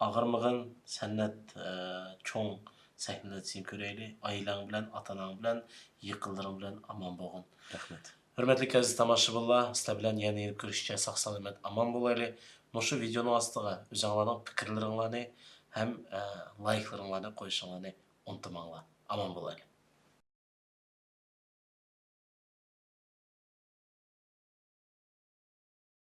ئاغرىمىغىن، سەنئەت، ئە، چوڭ سەھنىلەردە سېنى كۆرەيلى. ئائىلەڭ بىلەن، ئاتا-ئاناڭ بىلەن، يېقىنلىرىڭ بىلەن ئامان بولغىن. رەھمەت. ھۆرمەتلىك ئەزىز تاماشىبىنلار، سىلەر بىلەن يەنە يېنىپ كۆرۈشكىچە ساق-سالامەت ئامان بولايلى. مۇشۇ ۋىدېئونىڭ ئاستىغا ئۆزۈڭلارنىڭ پىكىرلىرىڭلارنى ھەم ئە، لايكلىرىڭلارنى قويۇشۇڭلارنى ئۇنتۇماڭلار. ئامان بولايلى.